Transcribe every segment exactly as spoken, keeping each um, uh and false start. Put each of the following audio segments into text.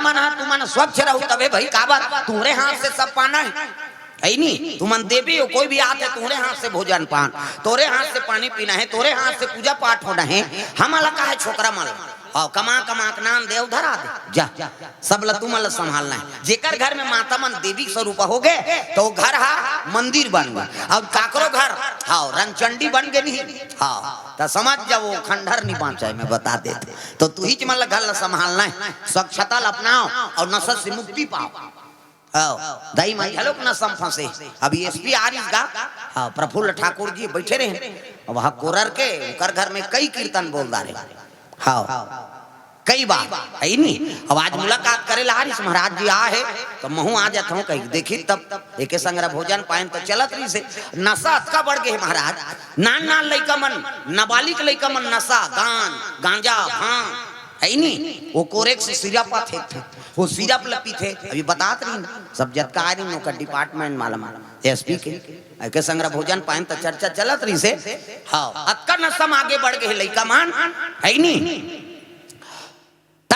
मन ह तुमन स्वच्छ रहू तभे भई, काबर तुंहरे हाथ से सब पाना हे, हइ नी? तुमन देवी हो, कोई भी आथे तुंहरे हाथ से भोजन पान, तोरे हाथ से पानी पीना हे, तोरे हाथ से पूजा पाठ होना हे। हमन ला का हे छोकरा मन ला? अउ कमा कमा के नान दे अउ धरा दे, जा। सब ला तुमन ला संभालना हे। जेकर घर में माता मन देवी स्वरूप होगे, त ओ घर हा मंदिर बन गे। अउ काकरो घर, हव, रंगचंडी बन गे नहीं, हव, त समझ जाओ खंडहर नहीं बाँचे, मैं बता देत हँव। त तुहिच मन ला घर ला संभालना हे, स्वच्छता ला अपनाओ अउ नशा से मुक्ति पाओ। हव, दाई माई घलोक नशा म फँसे। अभी एसपी आ रहिस गा, हव, प्रफुल्ल ठाकुर जी बइठे रहे। अब वहाँ कोरर के, उनकर घर में कई कीर्तन बोल डारे। हव, कई बार, हइ नी? अब आज मुलाकात करे ला आ रहिस, महाराज जी आ हे, त महूँ आ जात हँव कहिके। देखिस तब एके संग भोजन पाएन त चलत रहिस हे। नशा अतका बढ़ गे हे महाराज, नान नान लइका मन, नाबालिग लइका मन नशा, गान, गांजा, भांग, हइ नी? ओ कोरेक्स सिरप आथे, ओ सिरप ल पीथे। अभी बतात रहिन, सब जतका आ रहिन, ओकर डिपार्टमेंट मालूम, एसपी के। एके संग भोजन पाएन त चर्चा चलत रहिस हे। हव, अतका नशा म आगे बढ़ गे हे लइका मन, हइ नी? त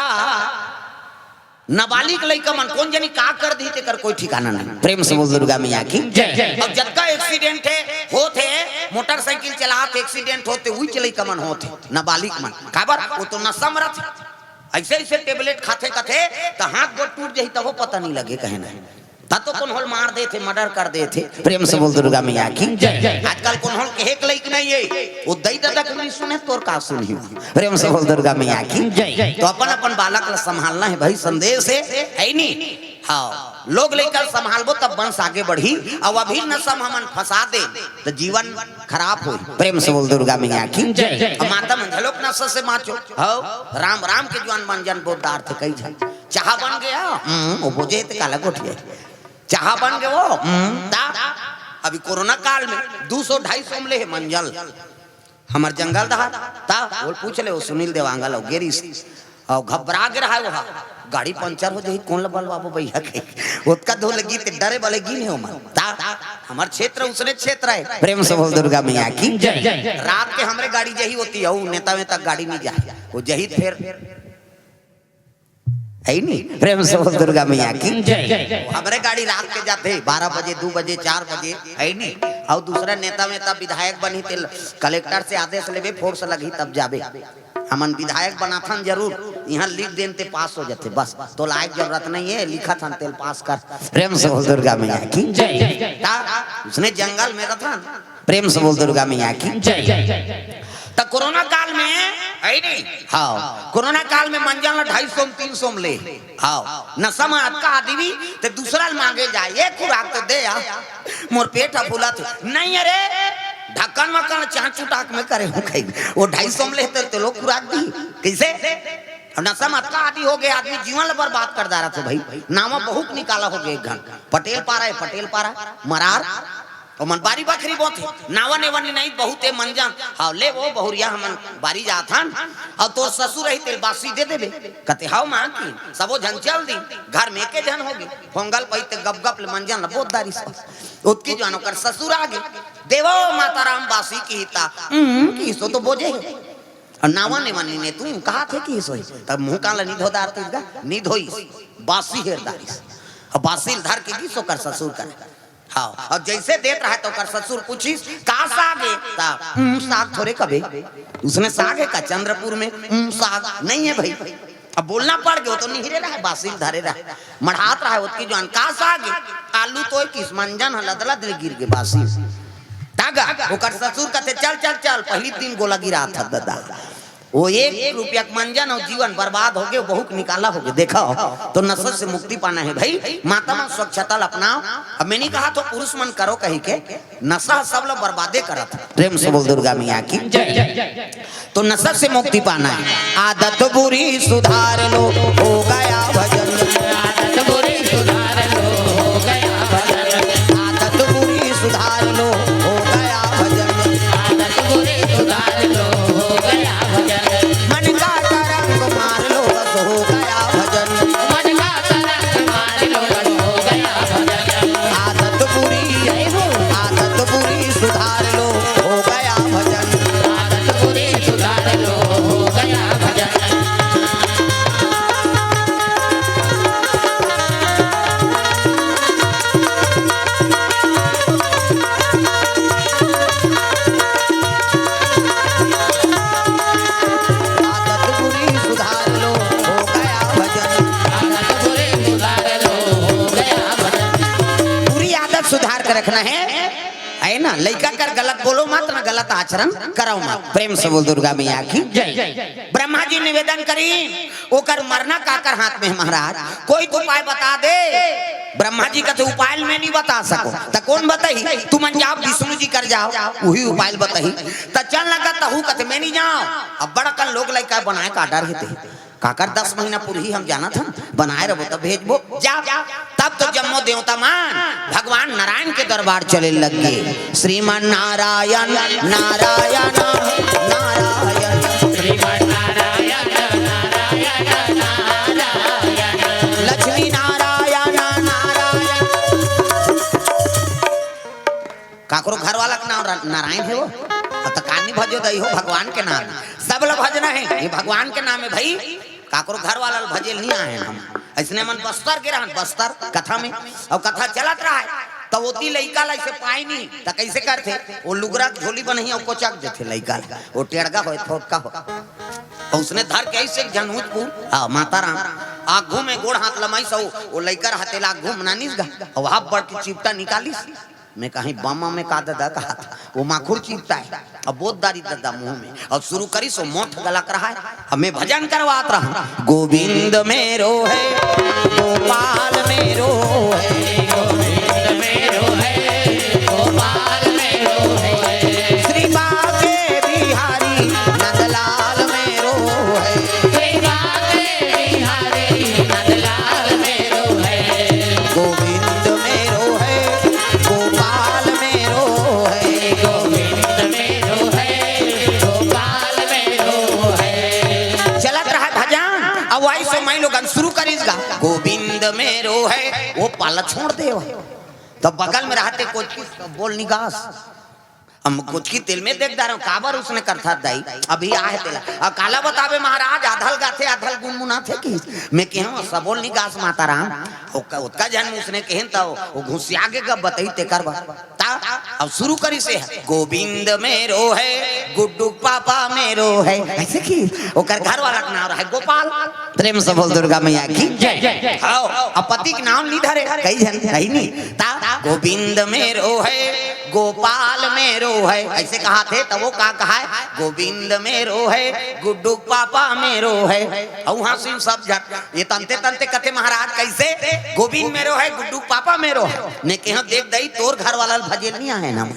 नाबालिग लइका मन कोन जनी का कर दिही, तेकर कोई ठिकाना नहीं। प्रेम से बोल दुर्गा मैया की। जय। अब जतका एक्सीडेंट हे, होत हे, मोटरसाइकिल चलात एक्सीडेंट होत हे, उहीच लइका मन होत हे, नाबालिग मन। काबर? ओ तो नशा म रथे। अइसे अइसे टेबलेट खाथे कथे, त हाथ गोड़ टूट जाही, तभो पता नहीं लगे, कहे नहीं। त तो कोन होल मार देथे, मर्डर कर देथे। प्रेम से बोल दुर्गा मैया की। जय। आजकल कोन होल कहे के लइक नहीं हे, ओ दई ददा के नहीं सुने, तोर का सुनही। प्रेम से बोल दुर्गा मैया की। जय। त अपन अपन बालक ला संभालना हे भई, संदेश हे, हइ नी? हव, लोग लइका ल संभालबो तब वंश आगे बढ़ही। अउ अभी नशा म हमन फँसा दे त जीवन खराब होही। प्रेम से बोल दुर्गा मैया की। जय। अब माता मन घलोक नशा से बाँचो। हव, राम राम के जुआन मंजन बोल डारथे कई झन। चाहा बन गे, हम्म, ओ बोजे त काला गोठिया। चाहा बन गे ओ, हम्म, त अभी कोरोना काल में दू सौ ढाई सौ म ले हे मंजन। हमर जंगल डहर, त ओला पूछ ले, ओ सुनील देवांगन ल, ओ गे रिहिस। अउ घबरा गे रहय ओहा, गाड़ी पंचर हो जाही, कोन ल बलवाबो भइया के। ओतका धो लगी ते डरे बले गिन हे ओमन। त हमर क्षेत्र उसने क्षेत्र हे। प्रेम से बोल दुर्गा मैया की। जय। रात के हमरे गाड़ी जाही ओती, अउ नेता वेता गाड़ी नहीं जाय। ओ जाही त फेर, हइ नी? प्रेम से बोल दुर्गा मैया की। जय। हमरे गाड़ी रात के जाथे, बारह बजे, दू बजे, चार बजे, हइ नी? अउ दूसरा नेता वेता विधायक बनही, ते कलेक्टर से आदेश लेबे, फोर्स लगही तब जाबे। हमन विधायक बनाथन जरूर, इहाँ लिख देन ते पास हो जाथे, बस। तोला आय के जरूरत नहीं हे, लिखत हन तेला पास कर। प्रेम से बोल दुर्गा मैया की। जय। त उसने जंगल में रथन। प्रेम से बोल दुर्गा मैया की। जय। त कोरोना काल में, हइ नी? हव, कोरोना काल में मंजन ल ढाई सौ म, तीन सौ म ले। हव, नशा म अतका आदमी, त दूसरा ल मांगे जाय, ए खुराक तो दे यार, मोर पेट ह फूलत हे। नहीं अरे, ढक्कन मक्कन चाँच चुटाक में करे हँव कहिके। ओ ढाई सौ म ले त तेला खुराक दिही। कइसे? अब नशा म अतका आदी हो गे, आदमी जीवन ल बर्बाद कर डारत हे भई। नावा बहुत निकाला हो गे एक घन। पटेल पारा हे, पटेल पारा, मरार। ओमन बारी बखरी बोथे, नावा नेवा नहीं, बहुत हे मंजन। हव, ले ओ बहुरिया, हमन बारी जात हन, अउ तोर ससुर आही, तेला बासी दे देबे। कथे, हव माँ की, सबो झन चल दी, घर में एके झन होगे। फोंगल पइते गप गप ले मंजन ल बोत डारिस। ओतकी जुआन ओकर ससुर आगे, देवो माता राम बासी किही त, हम्म, किहिस ओ तो बोजे हे। अउ नावा नेवा नहीं ने तू कहाथे किहिस होही। त मुँह कान ल नहीं धो डारतिस गा, नहीं धोइस, बासी हेर डारिस। अउ बासी ल धर के गिस ओकर ससुर करा। हव, अउ जइसे देत रहय त ओकर ससुर पूछिस, का साग हे? त, "उम, साग थोरे कबे।" उसने साग हे का चंद्रपुर में? "उम, साग नहीं हे भई।" अब बोलना पड़ गे, ओ तो निहिरे रहय, बासी ल धरे रहय, मढ़ात रहय, ओतकी जुआन, "का साग हे?" "आलू तोय किहिस।" मंजन ह लदलद ले गिर गे बासी। त गा, ओकर ससुर कथे, "चल, चल, चल, पहिली दिन गोला गिरात हस ददा।" ओ एक रुपया के मंजन अउ जीवन बर्बाद हो गे, बहू के निकाला हो गे। देखव, त नशा से मुक्ति पाना हे भई, माता मन स्वच्छता ल अपनाव। अब मैं नहीं कहत हँव पुरुष मन करो कहिके, नशा ह सब ल बर्बादे करत हे। प्रेम से बोल दुर्गा मैया की। जय। त नशा से मुक्ति पाना हे। आदत बुरी सुधार लो, हो गया भजन। आदत बुरी सुधार लो, हो गया भजन। आदत बुरी सुधार लो, हो गया भजन। आदत बुरी सुधार लो, हो गया भजन। मन का तरंग मार लो, बस हो गया भजन। मन का तरंग मार लो, बस हो गया भजन। आदत बुरी, जय हो। आदत बुरी सुधार लो, हो गया भजन। आदत बुरी सुधार लो, हो गया भजन। नहीं है ना, लइका कर गलत बोलो मत ना, गलत आचरण करो मत। प्रेम से बोल दुर्गा मैया की जय। ब्रह्मा जी निवेदन करी, ओकर मरना काकर हाथ में है महाराज, कोई तो उपाय बता दे। ब्रह्मा जी कथे उपाय मैं नहीं बता सको, त कौन बताही? तुमन जाओ विष्णु जी कर जाओ, वही उपाय बताही। त चल लगा तहू कथे मैं नहीं जाओ। अब बड़कन लोग लइका बनाए का डर हेते, काकर दस महीना पुरही हम जानत हन, बनाए रहो तब भेजबो। जा, तब तो जम्मो देवता मन भगवान नारायण के दरबार चले लग गे। श्रीमन नारायण, नारायण, नारायण। श्रीमन नारायण, नारायण, नारायण। लक्ष्मी नारायण, नारायण। काकरो घर वाला के नाम रा-, नारायण हे वो? त कानी भजो दई हो भगवान के नाम। सब ल भजना हे, ये भगवान के नाम हे भाई। काकरो घर वाला ल भजे ल नहीं आए हम। अइसने मन बस्तर गे रहन, बस्तर कथा में, अउ कथा चलत रहा है, त ओती लइका ल अइसे पाए नहीं, त कइसे करथे? वो लुगरा के झोली बनही अउ कोचक देथे लइका ल, वो टेड़गा होय, थोटका हो। अउ उसने धर के अइसे एक झन ऊँच पून, हाँ, माता राम, आगू में गोड़ हाथ लमाइस, वो लइका रहते ला आगू में नानिस गा, अउ हाथ बढ़ के चिपटा निकालिस। मैं कहीं बमा में का ददा कहा था, वो माखुर चिपटा है। अब बोत दारी ददा मुंह में, और शुरू करी सो मोठ गलक रहा है। अब मैं भजन करवात रहा, गोविंद मेरो है, गोपाल मेरो है, गोविंद मेरो है, गोपाल मेरो है। श्री बांके बिहारी नंदलाल मेरो है। श्री बांके बिहारी नंदलाल मेरो है। गोविंद मेरो है, गोपाल मेरो है। गोविंद मेरो है, गोपाल मेरो है। चलत रहा भजन, अब वही समय लोगन शुरू करिस गा, गोविंद मेरो है, वो पाला छोड़ दे। तब बगल में रहते कुछ बोल निगास। हम कुछ की तेल में देख डारे हूँ, काबर उसने करथा दाई, अभी आहे तेला। अब काला बताबे महाराज, आधल गाथे, आधल गुनगुनाथे कि मैं कहे हूँ, सबोल निगास माता राम, ओका-, ओतका जन्म उसने कहेन त वो घुसिया के गप बताई तेकर बा। ता, अब शुरू करिस हे, गोविंद मेरो है, गुड्डू पापा मेरो है, अइसे कि ओकर घर वाला के नाम रहे गोपाल। प्रेम से बोल दुर्गा मैया की जय। हाँ, अब पति के नाम नहीं धरे, कई झन, कहीं नहीं। ता, गोविंद मेरो है, गोपाल मेरो है, अइसे कहाथे, त वो का कहाय, गोविंद मेरो है, गुड्डू पापा मेरो है। अउ हाँसिन सब झन, ये तंते तंते कथे महाराज कइसे, गोविंद मेरो है, गुड्डू पापा मेरो है। मैं कहे हूँ देख दई, तोर घर वाला ल भजे ल नहीं आहे ना,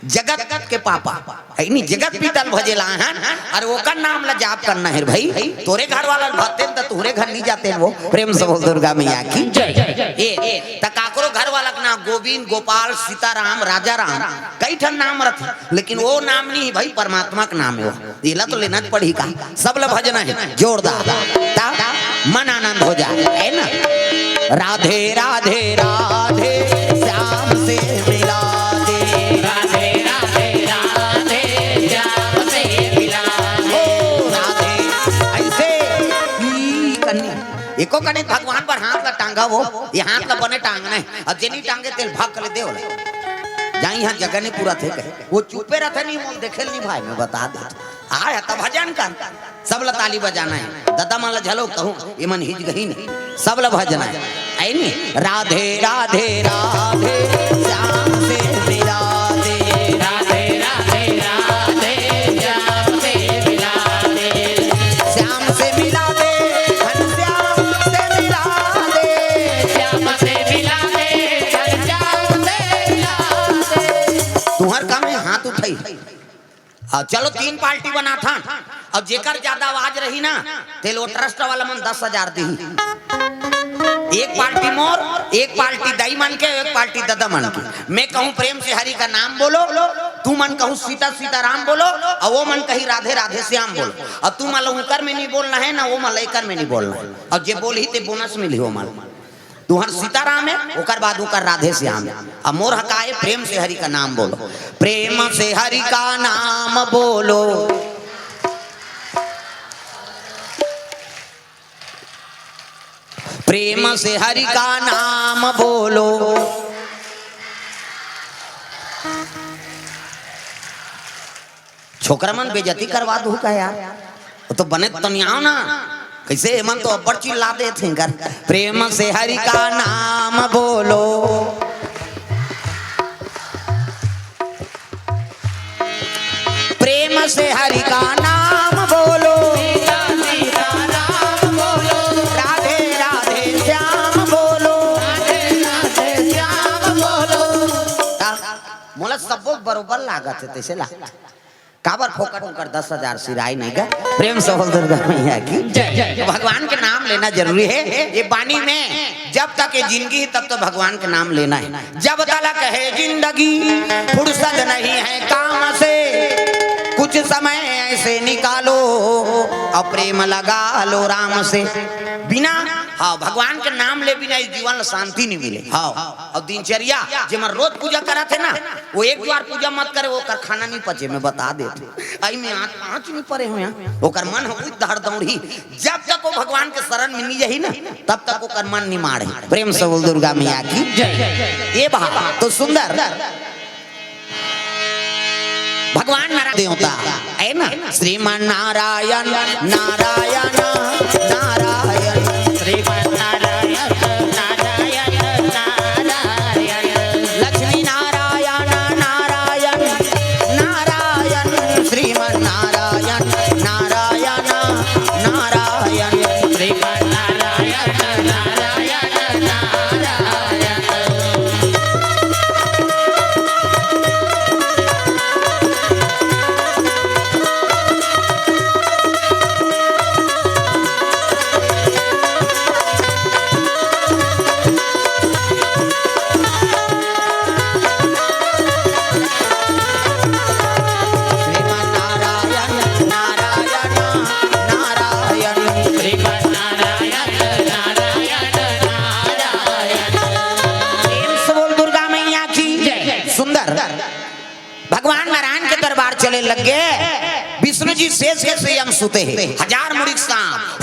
जगत के पापा है नहीं, जगत पिता ल भजे ल आहे हन, अरे ओकर नाम ला जाप करना हे भाई, तोरे घर वाला ल भजतेन त तोरे घर नहीं जातेन वो। प्रेम से बोल दुर्गा मैया की जय। ए, त काकरो घर वाला के नाम गोविंद, गोपाल, सीताराम, राजा राम, कई ठन नाम रथे, लेकिन वो नाम नहीं भाई, परमात्मा के नाम हे वो। एला तो लेना पड़ही का, सब ल भजना हे जोरदार, ता मन आनंद हो जाए, है ना? राधे राधे राधे, श्याम से मिला दे। राधे राधे राधे, श्याम से मिला दे। ओ राधे, अइसे ई कन्नी, एको कने भगवान पर हाथ ला टांगा वो, ये हाथ ला बने टांगना हे, अउ जेनी टांगे तेल भाग कर दे वाला। जाई यहाँ जगह नहीं पूरा थे कहे, वो चुपे रहते नहीं, मोल देखे नहीं भाई, मैं बता दे। आय त भजन कर, सब ल ताली बजाना हे। ददा मन ल झलो कहूँ, ये मन हिज गही नहीं, सब ल भजना हे। आई नहीं, राधे राधे राधे, श्याम से मिला दे। राधे राधे राधे, श्याम से मिला दे। श्याम से मिला दे, घनश्याम से मिला दे। श्याम से मिला दे, घनश्याम से मिला दे। तुहर काम हे हाथ उठाई। हाँ, चलो तीन पार्टी बनाथन। अब जेकर ज्यादा आवाज रही ना, तेल वो ट्रस्ट वाला मन दस हजार दिही। एक पार्टी मोर, एक पार्टी दाई मन के, एक पार्टी ददा मन के। मैं कहूँ प्रेम से हरि का नाम बोलो, तू मन कहूँ सीता सीता राम बोलो, अउ वो मन कही राधे राधे श्याम बोलो। अउ तू मन ला उकर में नहीं बोलना हे ना, वो मन ला एकर में नहीं बोलना हे। अउ जे बोलही ते बोनस मिलही वो मन। तुहर सीताराम हे, ओकर बाद ओकर राधे श्याम हे। अब मोर ह का हे, प्रेम से हरि का नाम बोलो, प्रेम से हरि का नाम बोलो, प्रेम से हरि का नाम बोलो। छोकरा मन बेइज्जती करवा दू का यार, वो तो बने तनियाव ना, कइसे एमन तो अब्बड़ चिल्ला देथे कर। प्रेम से हरि का नाम बोलो। से हरि का नाम बोलो। मोला सब्बो बरोबर लागत हे, तइसे लागत हे। काबर फोकट उंकर दस हजार सिराय नहीं गा। प्रेम से बोल दुर्गा मैया की। जय, जय, जय। भगवान के नाम लेना जरूरी है। ये बानी में जब तक ये जिंदगी है, तब तो भगवान के नाम लेना है। जब तलक है जिंदगी, फुर्सत नहीं है काम से, कुछ समय ऐसे निकालो, और प्रेम लगा लो राम से। बिना, हाँ, भगवान के नाम ले बिना इस जीवन ला शांति नहीं मिले। हाँ, और दिनचर्या, जेमन रोज पूजा करत हे ना, वो एक बार पूजा मत करे, ओकर खाना नहीं पचे, मैं बता देत हूँ। आई में आँच, आँच नहीं परे हो यहाँ, ओकर मन हो उत धड़ दौड़ी। जब तक वो भगवान के शरण में नहीं जाही ना, तब तक ओकर मन नहीं माड़े। प्रेम से बोल दुर्गा मैया की। जय। ये बात तो सुंदर। भगवान नारायण देवता है ना, श्रीमन नारायण, नारायण, नारायण। श्रीमन नारायण, नारायण, नारायण। लक्ष्मी नारायण, नारायण, नारायण। श्रीमन नारायण, नारायण, नारायण। श्रीमन नारायण, नारायण, नारायण। श्रीमन नारायण, नारायण, नारायण। श्रीमन नारायण, नारायण, नारायण। प्रेम से बोल दुर्गा मैया की। जय। सुंदर। भगवान नारायण के दरबार चले लग गए। विष्णु जी शेष के संयम सुते हैं, हजार मुड़ी के सांप।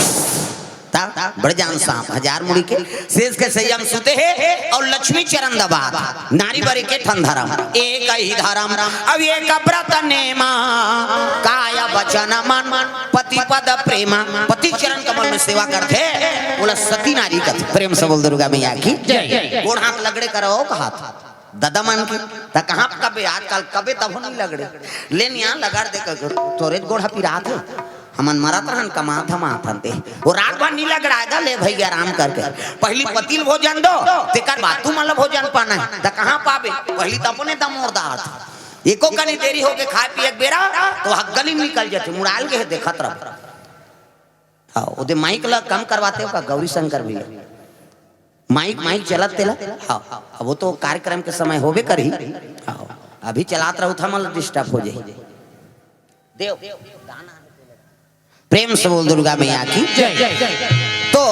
ता, बड़े जान सांप, हजार मुड़ी के शेष के संयम सुते हैं। और लक्ष्मी चरण दबात, नारी बरे के ठन धर्म, एक ही धर्म, अब एक व्रत नेमा, काय वचन मन, पति पद प्रेमा। पति चरण कमल में सेवा करथे, बोला सती नारी कथे। प्रेम से बोल दुर्गा मैया की। जय। गोड़ हाथ लगड़े करो, हाथ ददा मन के, त कहाँ कबे, आजकल कबे तभो नहीं लगड़े। ले निया लगड़ दे के, तोरे गोड़ ह पिरात हे। हमन मरत रहन, कमात हम आथन ते। वो रात भर नहीं लगड़ाएगा, ले भैया आराम करके। पहली पति ल भोजन दो, तेकर बाद तुमन ल भोजन पाना है। त कहाँ पाबे? पहली त अपने दमोर दात। एको कनी देरी होके खाए पिए के बेरा, तो हक गली में निकल जाथे, मुड़ाल के देखत रह। हाँ, ओदे माइक ला कम करवाते हो का गौरी शंकर भैया? माइक, माइक चलत तेला? हाँ, अब वो तो कार्यक्रम के समय होबे करही। हाँ, अभी चलात रहू था, मतलब डिस्टर्ब हो जाही। देव, प्रेम से बोल दुर्गा मैया की। जय। तो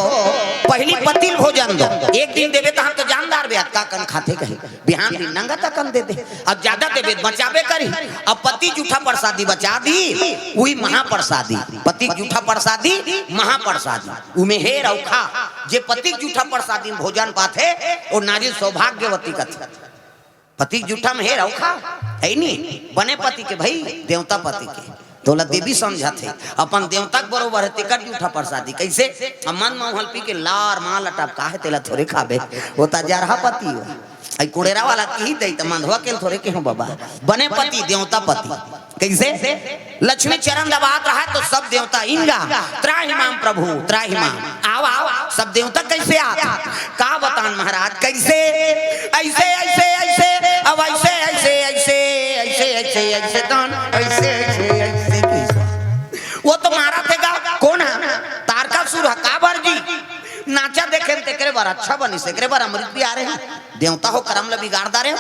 पहली पति ल भोजन दो, एक दिन देबे त हम तो जानदार बे, अतका कन खाथे कहे। बिहान दिन नंगत अकन दे दे। अब ज्यादा देबे त बचाबे करी। अब पति जूठा प्रसादी बचा दी, वही महाप्रसादी। पति जूठा प्रसादी, महाप्रसादी। उमे हेर अउ खा। जे पति जूठा प्रसादी में भोजन पाथे, वो नारी सौभाग्यवती कथे। पति जूठा में हेर अउ खा, है नी? बने पति के भाई, देवता पति के। तोला देवी समझत हे, अपन देवता के बरोबर हे, तेकर जूठा प्रसादी। कैसे? अब मन में हल्पी के लार माल अटप का हे, तेला थोरे खाबे। वो त जरहा पति हो। आई कुड़ेरा वाला की दई त मंधवा के थोरे के हो बाबा। बने पति, देवता पति। कैसे? लक्ष्मी चरण दबात रहा तो सब देवता इंगा, "त्राहि माम प्रभु, त्राहि माम।" आओ, आओ, सब देवता कैसे आत? का बतान महाराज, कैसे? ऐसे, ऐसे, ऐसे, अब ऐसे, ऐसे, ऐसे, ऐसे, ऐसे, ऐसे दान, ऐसे, ऐसे, ऐसे, कैसे? वो तो मारा थे गा, कौन है? तारकासुर है, काबर जी? नाचा देखे न तेकरे बर अच्छा बनिस, एकरे बर अमृत पियारे हैं। देवता हो करम ल बिगाड़ डारे।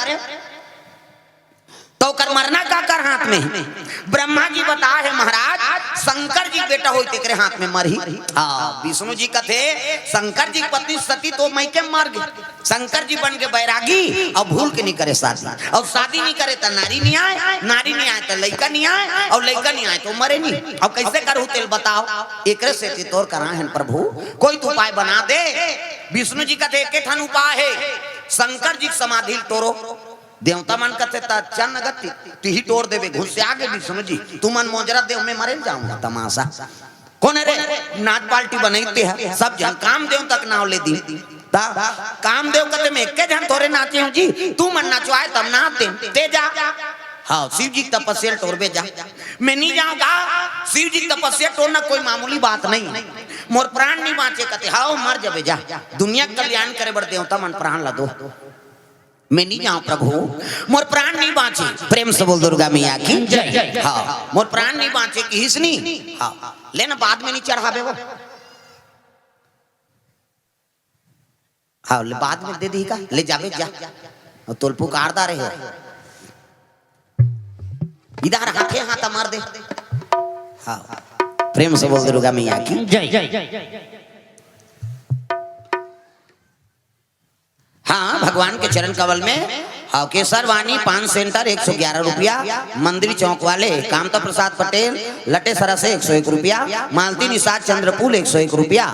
तो ओकर मरना काकर हाथ में? ब्रह्मा जी बता हे महाराज, शंकर जी बेटा होई तेकरे हाथ में मरही। हाँ, विष्णु जी कथे, शंकर जी के पत्नी सती तो मइके मर गे। शंकर जी बन के बैरागी, अउ भूल के नहीं करे शादी। अउ शादी नहीं करे त नारी नहीं आए, नारी नहीं आए त लइका नहीं आए, अउ लइका नहीं आए त मरे नहीं। अउ कैसे करहू तेल बताओ? एकरे सेती तोर करा हन प्रभु, कोई तो उपाय बना दे। विष्णु जी कथे, एके ठन उपाय हे, शंकर जी के समाधि ल तोरो। देवता मन कथे, "त चल न ग, ति-, तिही टोर देबे।" घुसिया गे विष्णु जी, "तुमन मोजरा देव, मैं मरे जाऊंगा।" तमाशा। कोन रे? नाच पार्टी बनइते ह, सब झन कामदेव तक नाव ले दी। त कामदेव कथे, "मैं एके झन थोरे नाचे हूँ जी, तुमन नचवाए तब नाच दे, ते जा।" हाँ, शिव जी के तपस्या ल टोरबे जा। मैं नहीं जाऊंगा। शिव जी के तपस्या टोरना कोई मामूली बात नहीं। मोर प्राण नहीं बाँचे कथे, हाँ, मर जबे जा। दुनिया के कल्याण करे बर देवता मन प्राण ला दो। मैं नहीं जाऊं प्रभु, मोर प्राण नहीं बाँचे। प्रेम से बोल दुर्गा मैया की जय। हाँ, मोर प्राण नहीं बाँचे कि हिसनी। हाँ, लेना बाद में नहीं चढ़ाबे वो। हाँ, ले बाद में दे दी का, ले जाबे जा। अउ तोल पुकारदा रहे हो। इधर हाथे हाथ मार दे। हाँ, प्रेम से बोल दुर्गा मैया की जय। हाँ, भगवान के चरण कमल में। हाँ, केसरवानी पान सेंटर एक सौ ग्यारह रुपया, मंदिर चौक वाले कामता प्रसाद पटेल लटेसरा से एक सौ एक रुपया, मालती निषाद चंद्रपुर एक सौ एक रुपया,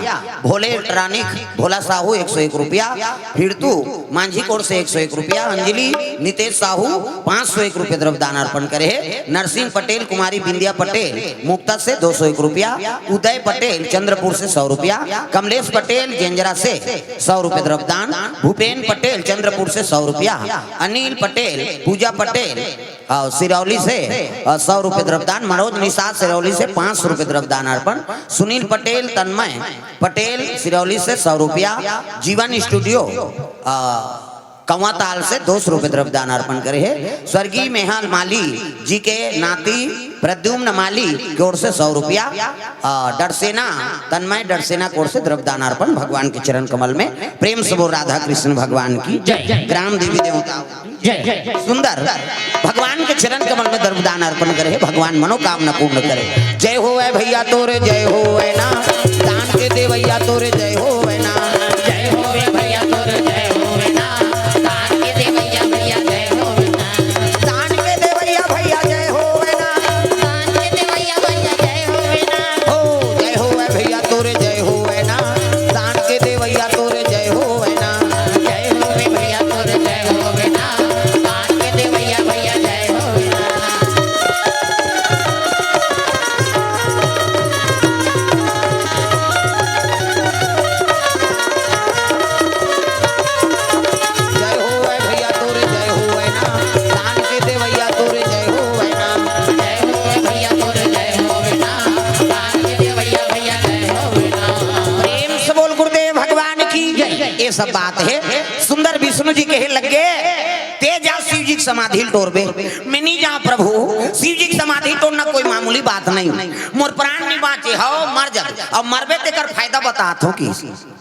भोले इलेक्ट्रॉनिक भोला साहू एक सौ एक रुपया, फिरतू मांझी कोट से एक सौ एक रुपया, अंजलि नितेश साहू पाँच सौ एक रुपये द्रव्य दान अर्पण करे हे, नरसिंह पटेल कुमारी बिंदिया पटेल मुक्ता से दो सौ एक रुपया, उदय पटेल चंद्रपुर से सौ रुपया, कमलेश पटेल जेंजरा से सौ रुपये द्रव्यदान, भूपेन पटेल चंद्रपुर से सौ रुपया, अनिल पटेल, पूजा पटेल, अ, सिरौली से, अ, सौ रुपये द्रव्यदान, मनोज निषाद सिरौली से पाँच सौ रुपये द्रव्यदान अर्पण, सुनील पटेल, तन्मय पटेल सिरौली से सौ रुपया, जीवन स्टूडियो, अ, कंवाताल से दो सौ रुपये द्रव्यदान अर्पण करे हे। स्वर्गीय मेहाल माली जी के नाती प्रद्युम्न माली की ओर से सौ रुपया, अ, डरसेना, तन्मय डरसेना की ओर से द्रव्यदान अर्पण भगवान के चरण कमल में। प्रेम से बोल राधा कृष्ण भगवान की जय। ग्राम देवी देवता जय। सुंदर भगवान के चरण कमल में द्रव्यदान अर्पण करे, भगवान मनोकामना पूर्ण करे। जय होवै भैया तोरे, जय होवै ना, दान के देवैया तोरे, जय होवै ना। जय होवै भैया तोरे, जय होवै ना, दान के देवैया भैया, जय होवै ना। दान के देवैया भैया, जय होवै ना। दान के देवैया भैया, जय होवै ना। हो, जय होवै भैया तोरे, जय होवै ना, दान के देवैया तोरे, जय होवै ना। जय होवै भैया तोरे, जय होवै ना, दान के देवैया भैया, जय होवै ना। जय होवै भैया तोरे, जय होवै ना, दान के देवैया तोरे, जय होवै ना। जय होवै भैया तोरे, जय होवै ना, दान के देवैया भैया, जय होवै ना। प्रेम से बोल गुरुदेव भगवान की जय। ये सब बात हे। सुंदर विष्णु जी कहे लगे, ते जा शिव जी के समाधि ल टोरबे। मैं नहीं जाऊं प्रभु, शिव जी के समाधि टोरना कोई मामूली बात नहीं। मोर प्राण नहीं बाँचे, हव मर जाबे। अब मरबे तेकर फायदा बतात हो कि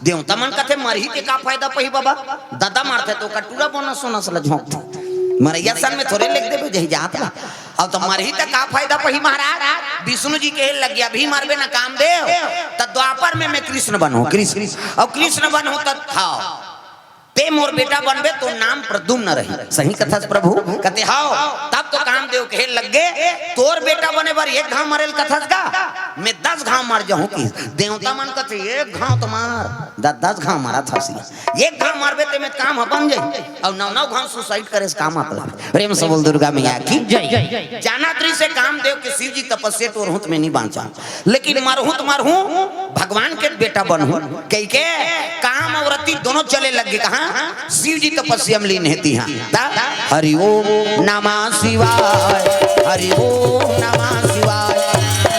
देवता मन कथे, "मरही ते का फायदा पही बाबा?" ददा मरथे तो ओकर टूरा बोनस सोनस ल झोंकथे। मरैया सन में थोरे लेग देबे जही जात ला। अब तो मरही ते का फायदा पही महाराज? विष्णु जी कहे लगे, "अभी मरबे ना कामदेव, त द्वापर में मैं कृष्ण बनहूं, कृष्ण। अब कृष्ण बनहूं त, हाँ, ते मोर बेटा बनबे, तोर नाम प्रद्युम्न रही।" सही कथस प्रभु? कथे, "हव।" तब तो कामदेव कहे लगे, "तोर बेटा बने बर एक घांव मरे ल कथस का? मैं दस घांव मर जाहूं।" कि देवता मन कथे, "एक घांव तो मार, द-, दस घांव मरत हस, एक घांव मरबे ते में काम ह बन जाही, अउ नौ नौ घांव suicide करे से का मतलब?" प्रेम से बोल दुर्गा मैया की जय। जाना दृश्य कामदेव के शिव जी तपस्या टोरहूं त मैं नहीं बाँचा, लेकिन मरहूं त मरहूं, भगवान के बेटा बनहूं। कहिके काम अउ रति दोनों चले लग गे। कहाँ? शिव जी तपस्या में लीन हे तिहाँ। ता हरि ओम नमः शिवाय, हरि ओम नमः शिवाय,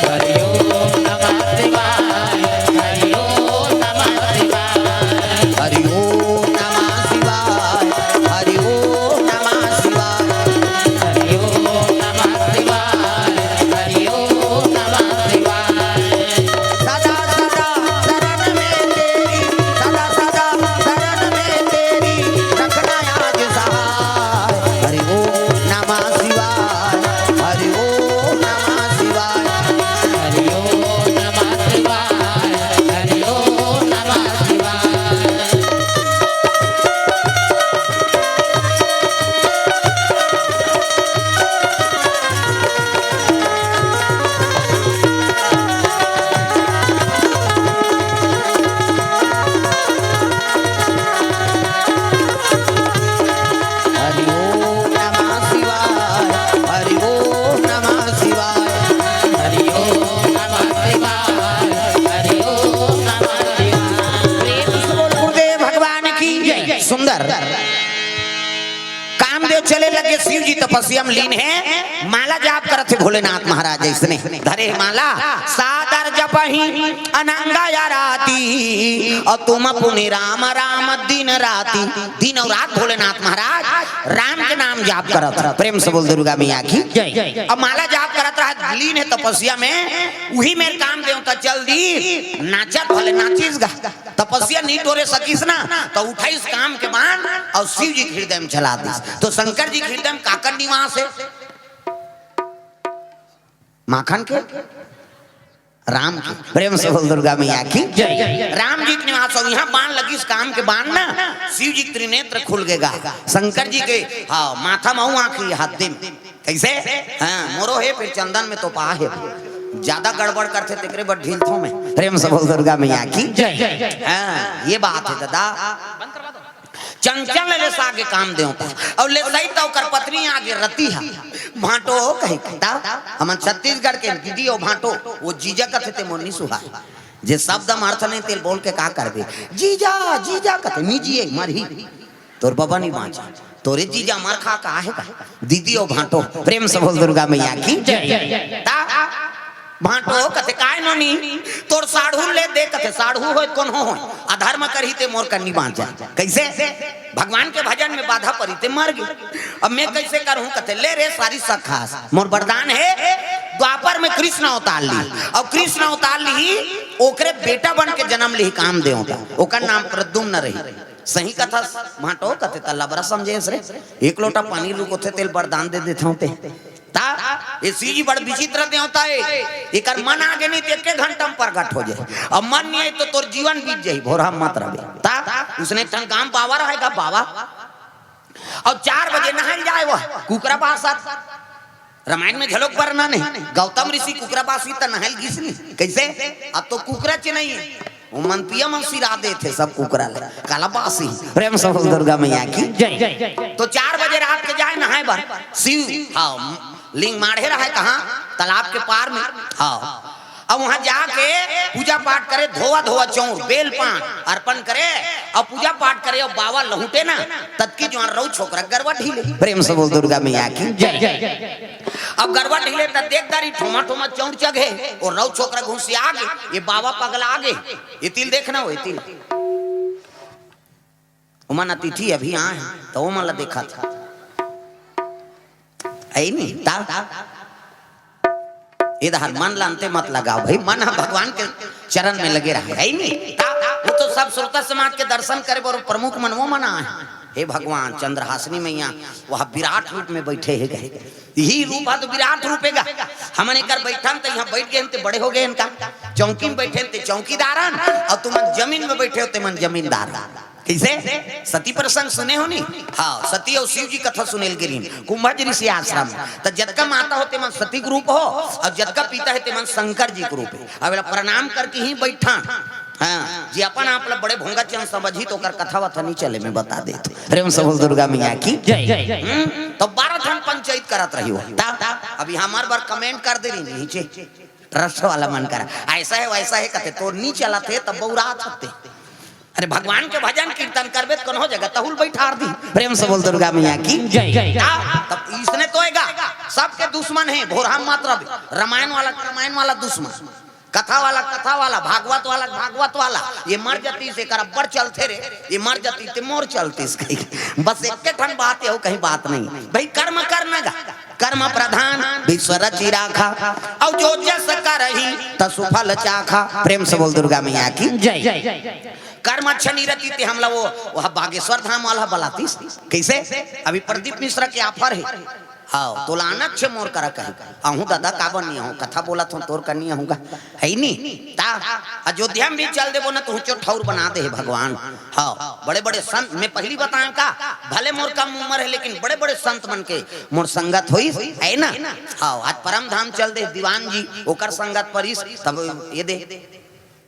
हरि ओम नमः शिवाय, हरि ओम नमः शिवाय, हरि ओम नमः शिवाय, हरि ओम नमः शिवाय, हरि ओम नमः शिवाय, हरि ओम नमः शिवाय। सदा सदा शरण में तेरी, सदा सदा शरण में तेरी, रखना आज सहाय। हरि ओम नमः शिवाय, हरि ओम नमः चले लगे शिव जी तपस्या में लीन हे, माला जाप करत हे भोलेनाथ महाराज। अइसने धरे हे माला, सादर जपहि अनंग आरती, अउ तुम पुनि राम राम दिन राती। दिन अउ रात भोलेनाथ महाराज राम के नाम जाप करत हे। प्रेम से बोल दुर्गा मैया की जय। अब माला जाप करत रहा, लीन हे तपस्या में, उही मेर काम देवता चल दी, नाचत भले नाचिस गा। तपस्या नइ टोरे सकिस ना, त उठाइस काम के बाण अउ शिव जी के हृदय में चला दिस। त शंकर जी के हृदय में काकर निवास हे? माखन के? राम के। प्रेम से बोल दुर्गा मैया की जय। राम जी के निवास हे, इहाँ बाण लगिस काम के बाण ना, शिव जी के त्रिनेत्र खुल गे गा। शंकर जी के, हाँ, माथा में अउ आँखी हाथ दिन। कइसे? हाँ, मोरो हे, फिर चंदन में तोपा हे। जादा गड़बड़ करथे तेकरे बर ढीलथों मैं। प्रेम से बोल दुर्गा मैया की जय। हाँ, ये बात हे दादा। चंचल ले सागे काम देवता। अउ ले सही त ओकर पत्नी आगे रतिहा। भांटो कहि के। त हमन छत्तीसगढ़ के दीदी अउ भांटो, ओ जीजा कथे ते मोर नी सुहाय। जे शब्द म अर्थ नहीं तेल बोल के का करबे? जीजा, जीजा कथे, नी जिए, मरही। तोर बबा नी बाँचे। तोरे जीजा मर खा का हे का? दीदी अउ भांटो, प्रेम से बोल दुर्गा मैया की जय। त भांटो कथे, "काय नोनी, तोर साढ़ू ले दे," कथे, "साढ़ू होय, कोनो होय, अधर्म करही ते मोर कन्नी बाँच जाय।" कइसे? भगवान के भजन में बाधा परी ते मर गे। अब मैं कइसे करहूँ? कथे, "ले रे सारी सखास, मोर वरदान हे, द्वापर में कृष्ण अवतार ली, अउ कृष्ण अवतार ली, ओकरे बेटा बन के जन्म ली काम देवता, ओकर नाम प्रद्युम्न रही।" सही कथस, भांटो कथे, "त लबरा समझेस रे, एक लोटा पानी रुकोथे तेल वरदान दे देथंव ते।" त ए शिव जी बड़ विचित्र देवता हे, एकर मन आगे नहीं त एके घंटा में प्रगट हो जाय, अउ मन नहीं आय त तोर जीवन बीत जाही, भोरहा मत रहे। त उसने एक ठन गांव बावा रहे गा, बावा, अउ चार बजे नहाय ल जाय, ओ कुकरा बासत। रामायण में घलोक वर्णन हे, गौतम ऋषि कुकरा बासी त नहाय ल गिस नहीं। कइसे? अब तो कुकरा च नहीं हे। ओ मन पिया मन सिरा देथे सब कुकरा ल। काला बासी। प्रेम से बोल दुर्गा मैया की जय। त चार बजे रात के जाय नहाय बर। शिव, हाँ, लिंग माढ़े रहय कहाँ? तालाब के पार में। हाँ। अब उहाँ जाके पूजा पाठ करे, धोवा धोवा चौंर, बेल पान अर्पण करे अउ पूजा पाठ करे, अउ बावा लहुटे ना, ततकी जुवार रउ छोकरा गरवा ढीले। प्रेम से बोल दुर्गा मैया की जय। अब गरवा ढीले त देख दारी ठोमा ठोमा चौंर चघे, अउ रउ छोकरा घुसिया गे, ए बावा पगला गे, ए तिल देखना हो, ए तिल। ओमन अतिथि अभी आय हे, त ओमन ला देखत हे। हे नी? त ए दहर मन ला अंते मत लगाव भई, मन ह भगवान के चरण में लगे रहे। हे नी? त ओ तो सब श्रोता समाज के दर्शन करे बर प्रमुख मन ओमन आय हे। हे भगवान, चंद्रहासिनी मैया, वह विराट रूप में बइठे हे गा। इही रूप ह तो विराट रूप हे गा। हमन एकर बइठन त इहाँ बइठ गेन ते बड़े हो गेन का। चौकी में बइठेन ते चौकीदारन, अउ तुमन जमीन में बइठे हो तेमन जमींदार। कइसे? सती प्रसंग सुने हो नी? हाँ, सती अउ शिव जी कथा सुने ल गे रहिन कुंभज ऋषि आश्रम। त जतका माता हो तेमन सती के रूप हो, अउ जतका पिता हे तेमन शंकर जी के रूप हे। अब एला प्रणाम करके ही बइठन। हाँ, जे अपन आप ला बड़े भोंगा चंद समझही त ओकर कथा वथा नी चले, मैं बता देत हँव। प्रेम से बोल दुर्गा मैया की जय। हम्म, त बारह ठन पंचायत करत रही हो। त अभी हमर बर comment कर दे रही नीचे, ट्रस्ट वाला मन करा, ऐसा हे वैसा हे कथे, तोर नी चलत हे तब बउरात हते। अरे भगवान के भजन कीर्तन करबे त कोनो जगह तहू ल बइठार दी। प्रेम से बोल दुर्गा मैया की जय। त, तब इसने तो हे गा, सबके दुश्मन हे, भोरहा मत रहे। रामायण वाला रामायण वाला दुश्मन, कथा वाला कथा वाला, भागवत वाला भागवत वाला। ए मर जतिस एकर अब्बड़ चलथे रे, ए मर जतिस ते मोर चलतिस कही। बस एके ठन बात हे, अउ कहीं बात नहीं। भई कर्म करना गा, कर्म प्रधान विश्व रचि राखा, अउ जो जस करही तसु फल चाखा। प्रेम से बोल दुर्गा मैया की जय। कर्म अच्छा नहीं रहती ते हमला वो, वह बागेश्वर धाम वाला बलातिस। कइसे? अभी प्रदीप मिश्रा के offer हे। हाँ, तोला आना छे मोर करा कही। अहूँ दादा काबर नी अहूँ? कथा बोलत हँव तोर कनी अहूँ गा। हे नी? त अयोध्या में भी चल देबो ना, तुहूँ चो ठौर बना दे हे भगवान। हाँ, बड़े-बड़े संत, मैं पहिली बताएँव का, भले मोर कम उमर हे, लेकिन बड़े-बड़े संत मन के मोर संगत होइस, हे ना? हाँ, आज परम धाम चल दे दीवान जी, ओकर संगत परिस, तब ए दे।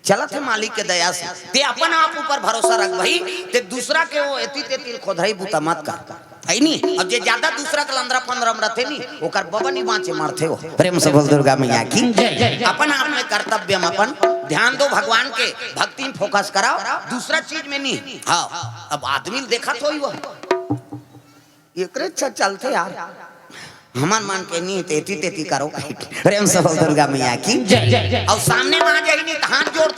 चलत हे मालिक के दया से। ते अपन आप ऊपर भरोसा रख भई, ते दूसरा के ओ एती तेती ल खोधरई बूता मत कर। हे नी? अब जे जादा दूसरा के लंदरा पंदरा में रथे नी, ओकर बबा नी बाँचे, मरथे ओ। प्रेम से बोल दुर्गा मैया की जय। अपन आप में कर्तव्य में अपन ध्यान दो, भगवान के भक्ति में focus कराओ, दूसरा चीज में नी। हाँ, अब आदमी ल देखत होई वो। एकरे अच्छा चलथे यार। हमन मन के नहीं, तेती तेती करो कहिके। प्रेम से बोल दुर्गा मैया की। जय, जय, जय। अउ सामने म आ जाही नहीं त हाथ जोड़,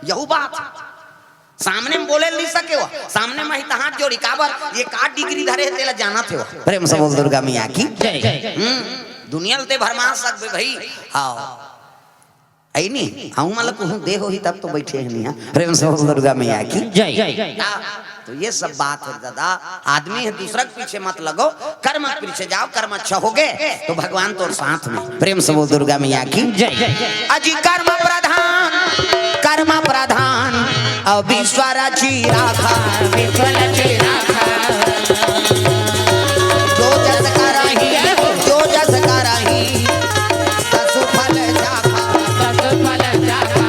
यहू बात। सामने म बोले नहीं सके हो, सामने म ही त हाथ जोड़ी, काबर ये का डिग्री धरे हे, तेला जानत हे हो। प्रेम से बोल दुर्गा मैया की। जय, जय। हम्म, दुनिया ल ते भरमा सकबे भाई। हाँ। अइ नहीं, अउ मला कहूँ दे होही तब तो बैठे हे नहीं, हाँ। प्रेम से बोल दुर्गा मैया की। जय। हाँ, तो ये सब बात हे दादा, आदमी हे दूसरा के पीछे मत लगो, कर्म के पीछे जाओ, कर्म अच्छा होगे तो भगवान तोर साथ में। प्रेम से बोल दुर्गा मैया की। जय। अजी कर्म प्रधान, कर्म प्रधान, अउ विश्व रची राखा। विश्व रची राखा। जो जस करही, जो जस करही, तसु फल चाखा। तसु फल चाखा।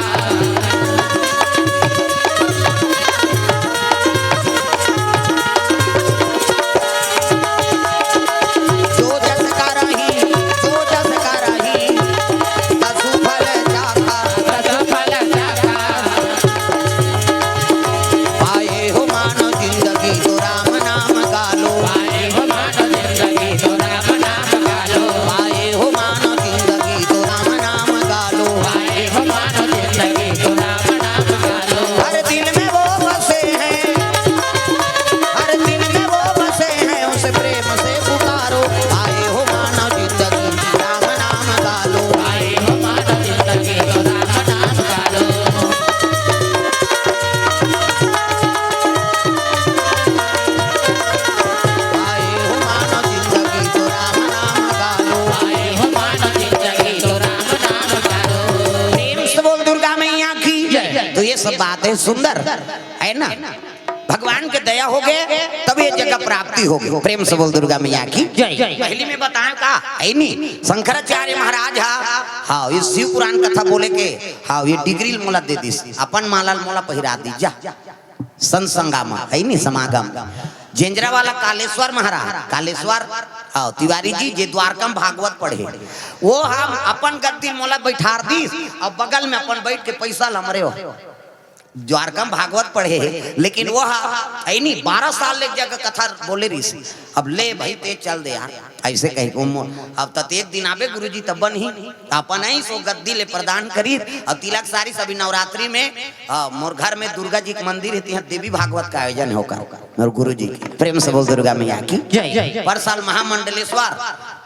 जो जस करही, जो जस करही, तसु फल चाखा। तसु फल चाखा। पाए हो मानव जिंदगी तो राम नाम गालो। पाए हो मानव जिंदगी तो राम नाम गालो। पाए हो मानव जिंदगी तो राम नाम गालो। पाए हो मानव जिंदगी तो राम नाम गालो। हर दिल में वो बसे हैं, हर दिल में वो बसे हैं, उसे प्रेम से पुकारो। आए हो मानव जिंदगी, राम नाम गालो। आए हो मानव जिंदगी, तो राम नाम गालो। आए हो मानव जिंदगी, तो राम नाम गालो। आए हो मानव जिंदगी, तो राम नाम गालो। प्रेम से बोल दुर्गा मैया की। जय। तो ये सब बातें सुंदर है ना? भगवान के दया होगे, तब ये जगह प्राप्ति होगे। प्रेम से बोल दुर्गा मैया की। जय। पहली में बताएं का, है नी? शंकराचार्य महाराज हा, हाँ, ये शिव पुराण कथा बोले के, हाँ, ये डिग्री ल मोला दे दिस, अपन माला ल मोला पहिरा दिस, जा। संत संगाम, है नी, समागम। जेंजरा वाला कालेश्वर महाराज, कालेश्वर, हाँ, तिवारी जी, जे द्वारका म भागवत पढ़े, वो हम अपन गद्दी ल मोला बैठार दिस, अब बगल में अपन बैठ के पैसा ल हमरे हो। द्वारका म भागवत पढ़े हे, लेकिन वो हा, है नी, बारह साल ले एक जगह कथा बोले रहिस। अब ले भाई, ते चल दे यार, ऐसे कहिके वो मोर, अब त एक दिन आबे गुरुजी, तब बनही, अपन ही सो गद्दी ले प्रदान करी। अब तिलक सारी सभी नवरात्रि में, हाँ, मोर घर में दुर्गा जी के मंदिर हे, तिहाँ देवी भागवत का आयोजन होकर, मोर गुरुजी के। प्रेम से बोल दुर्गा मैया की। जय। पर साल महामंडलेश्वर,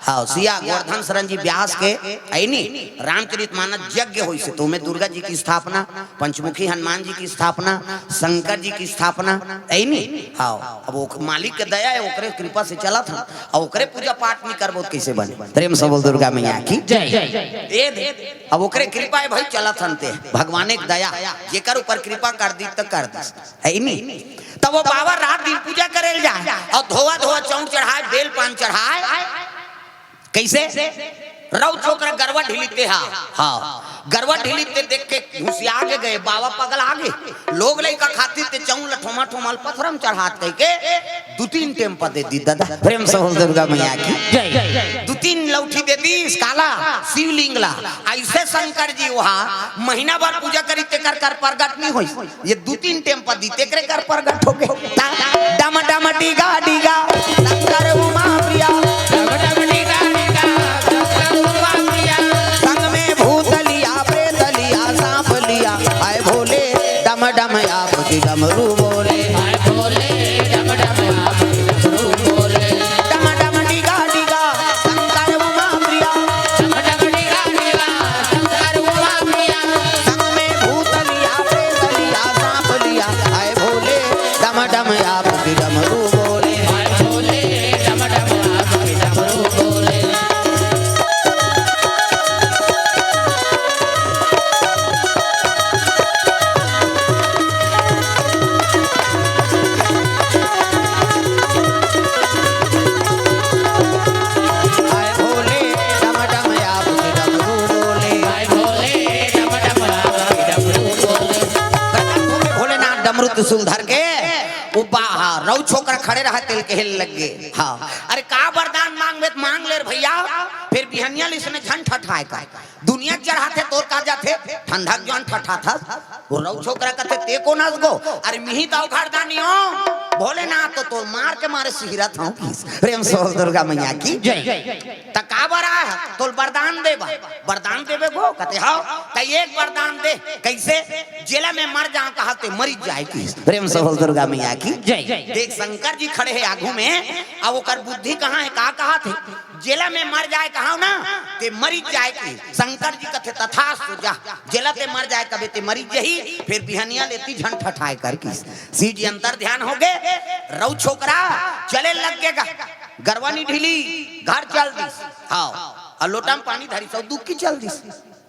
हाँ, सिया गोवर्धन शरण जी व्यास के, है नी, रामचरित मानस यज्ञ होइस हे, तो ओमे दुर्गा जी की स्थापना, पंचमुखी हनुमान जी की स्थापना, शंकर जी की स्थापना, है नी? हाँ, अब वो मालिक के दया हे, ओकरे कृपा से चलत हन, अउ ओकरे पूजा पाठ नहीं करबो त कैसे बने? प्रेम से बोल दुर्गा मैया की। जय। ए दे, अब ओकरे कृपा हे भाई, चलत हन ते, भगवान एक दया, जेकर ऊपर कृपा कर दी त कर दी, है नी? तब वो बाबा रात दिन पूजा करे ल जाए अउ धोवा धोवा चौंक चढ़ाए, बेल पान चढ़ाए, कैसे? रउ छोकरा गरवा ढिली ते हा। हाँ। गरवा ढिली ते देख के घुसिया के गए, बाबा पगला गे। लोग लइका खातिर ते चौंक ल ठोमा ठोमा ल पथरा म चढ़ात कहिके दू तीन टेम प दे दी दादा। प्रेम से बोल दुर्गा मैया की। जय। दू तीन लौठी दे दिस, काला शिवलिंग ला। ऐसे शंकर जी वहाँ महीना भर पूजा करी, तेकर कर प्रगट नहीं होइस। ये दू तीन टेम प दी, तेकरे कर प्रगट होगे। ता-, डम डम डिगा डिगा शंकर उमा प्रिया। डम डम डिगा डिगा शंकर उमा प्रिया। संग में भूत लिया, प्रेत लिया, सांप लिया, हाय भोले डम डम आपकी डमरू बोले। हाय भोले डम डम आपकी डमरू बोले। डम डम डिगा डिगा शंकर उमा प्रिया। डम डम डिगा डिगा शंकर उमा प्रिया। संग में भूत लिया, प्रेत लिया, सांप लिया, हाय भोले डम डम आपकी डमरू बोले। हाय भोले डम डम आपकी डमरू बोले। हाय भोले डम डम आपके डमरू बोले। हाय भोले डम डम आपके डमरू बोले। कनकपुर में भोलेनाथ डमरू त्रिशूल धर के, वो बा-, हाँ, रउ छोकरा खड़े रहा, तेल के हेल लग गे। हाँ, अरे का वरदान मांगबे त मांग ले रे भैया, फिर बिहनिया ले इसने झन ठठाए का। दुनिया चढ़ाथे, तोर का जाथे? ठंडा के जौन ठठाथस, वो रउ छोकरा कथे, "ते कोन अस गो?" "अरे, मिही त अवघड़दानी हो।" भोलेनाथ तो तोर मार के मारे सिहरत हंव किहिस। प्रेम से बोल दुर्गा मैया की। जय। त का बर आय हस? तोला वरदान देबा। वरदान देबे गो? कथे हव। त एक वरदान दे। कइसे? जेला मैं मर जांव कहा ते मरिच जाय किहिस। प्रेम से बोल दुर्गा मैया की। जय। देख, शंकर जी खड़े हे आगू में, अब ओकर बुद्धि कहां हे, का कहत हे? जेला मैं मर जाय कहांव ना, ते मरिच जाय किहिस। शंकर जी कथे, "तथास्तु, जा, जेला ते मर जाय कबे ते मरिच जही, फेर बिहनिया ले ती झन ठठाय कर" किहिस। शिव जी अंतर ध्यान होगे, रउ छोकरा चले लग गे गा, गरवा नी ढिली, घर चल दिस। हव, अउ लोटा म पानी धरिस अउ दुक्की चल दिस।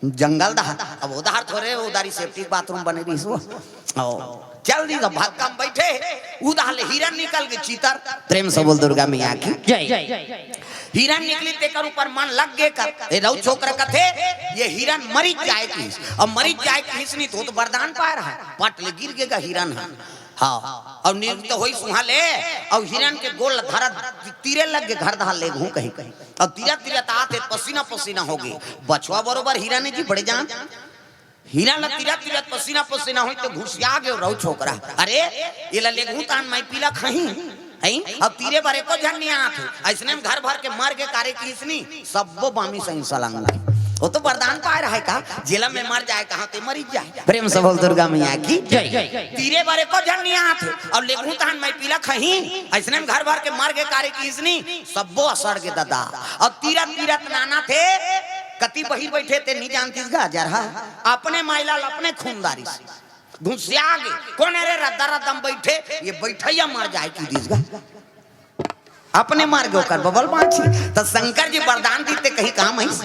जंगल डहर, अब ओ डहर थोरे, ओ डहर ही septic bathroom बने रहिस ओ। अउ चल दिस, अब भक्का म बइठे, ओ डहर ले हिरन निकल गे, चितर। प्रेम से बोल दुर्गा मैया की। जय। हिरन निकलिस तेकर ऊपर मन लग गे कर। ए रउ छोकरा कथे, ये हिरन मरिच जाय किहिस। अब मरिच जाय किहिस नहीं त ओ तो वरदान पाय रहय। पट ले गिर गे गा हिरन ह। हव, अउ नियुक्त होइस उहां ले, अउ हिरन के गोड़ ल धरत तीरे लग गे, घर डहर लेगहूं कहि। अउ तीरत तीरत आत हे, पसीना पसीना होगे। बछवा बरोबर हिरन हे जी, बड़े जान। हिरन ल तीरत तीरत पसीना पसीना होइस त घुसिया गे रउ छोकरा। अरे, एला लेगहूं तहान मइपी ल खहीं। हई? अउ तीरे बर एको झन नइ आत हे। अइसने म घर भर के मर गे कारे किहिस नी, सब्बो बामी सही सलंग। ओ तो वरदान पाय रहय का, जेला मैं मर जाय कहांव ते मरिच जाय। प्रेम से बोल दुर्गा मैया की। जय। तीरे बर एको झन नइ आत हे, अउ लेगहूं तहान मइपी ल खहीं। अइसने म घर भर के मर गे कारे किहिस नी, सब्बो असर गे ददा। अउ तीरत तीरत नानत हे, कती बहिर बइठे ते नइ जानतिस गा, जरहा। अपने माई ल अपने खून डारिस। घुसिया गे, कोन ए रे रद्दा रद्दा म बइठे, ये बइठइया मर जाय किहिस गा। अपने मर गे ओकर बबल बांची। त शंकर जी वरदान दिस ते कहीं काम आइस।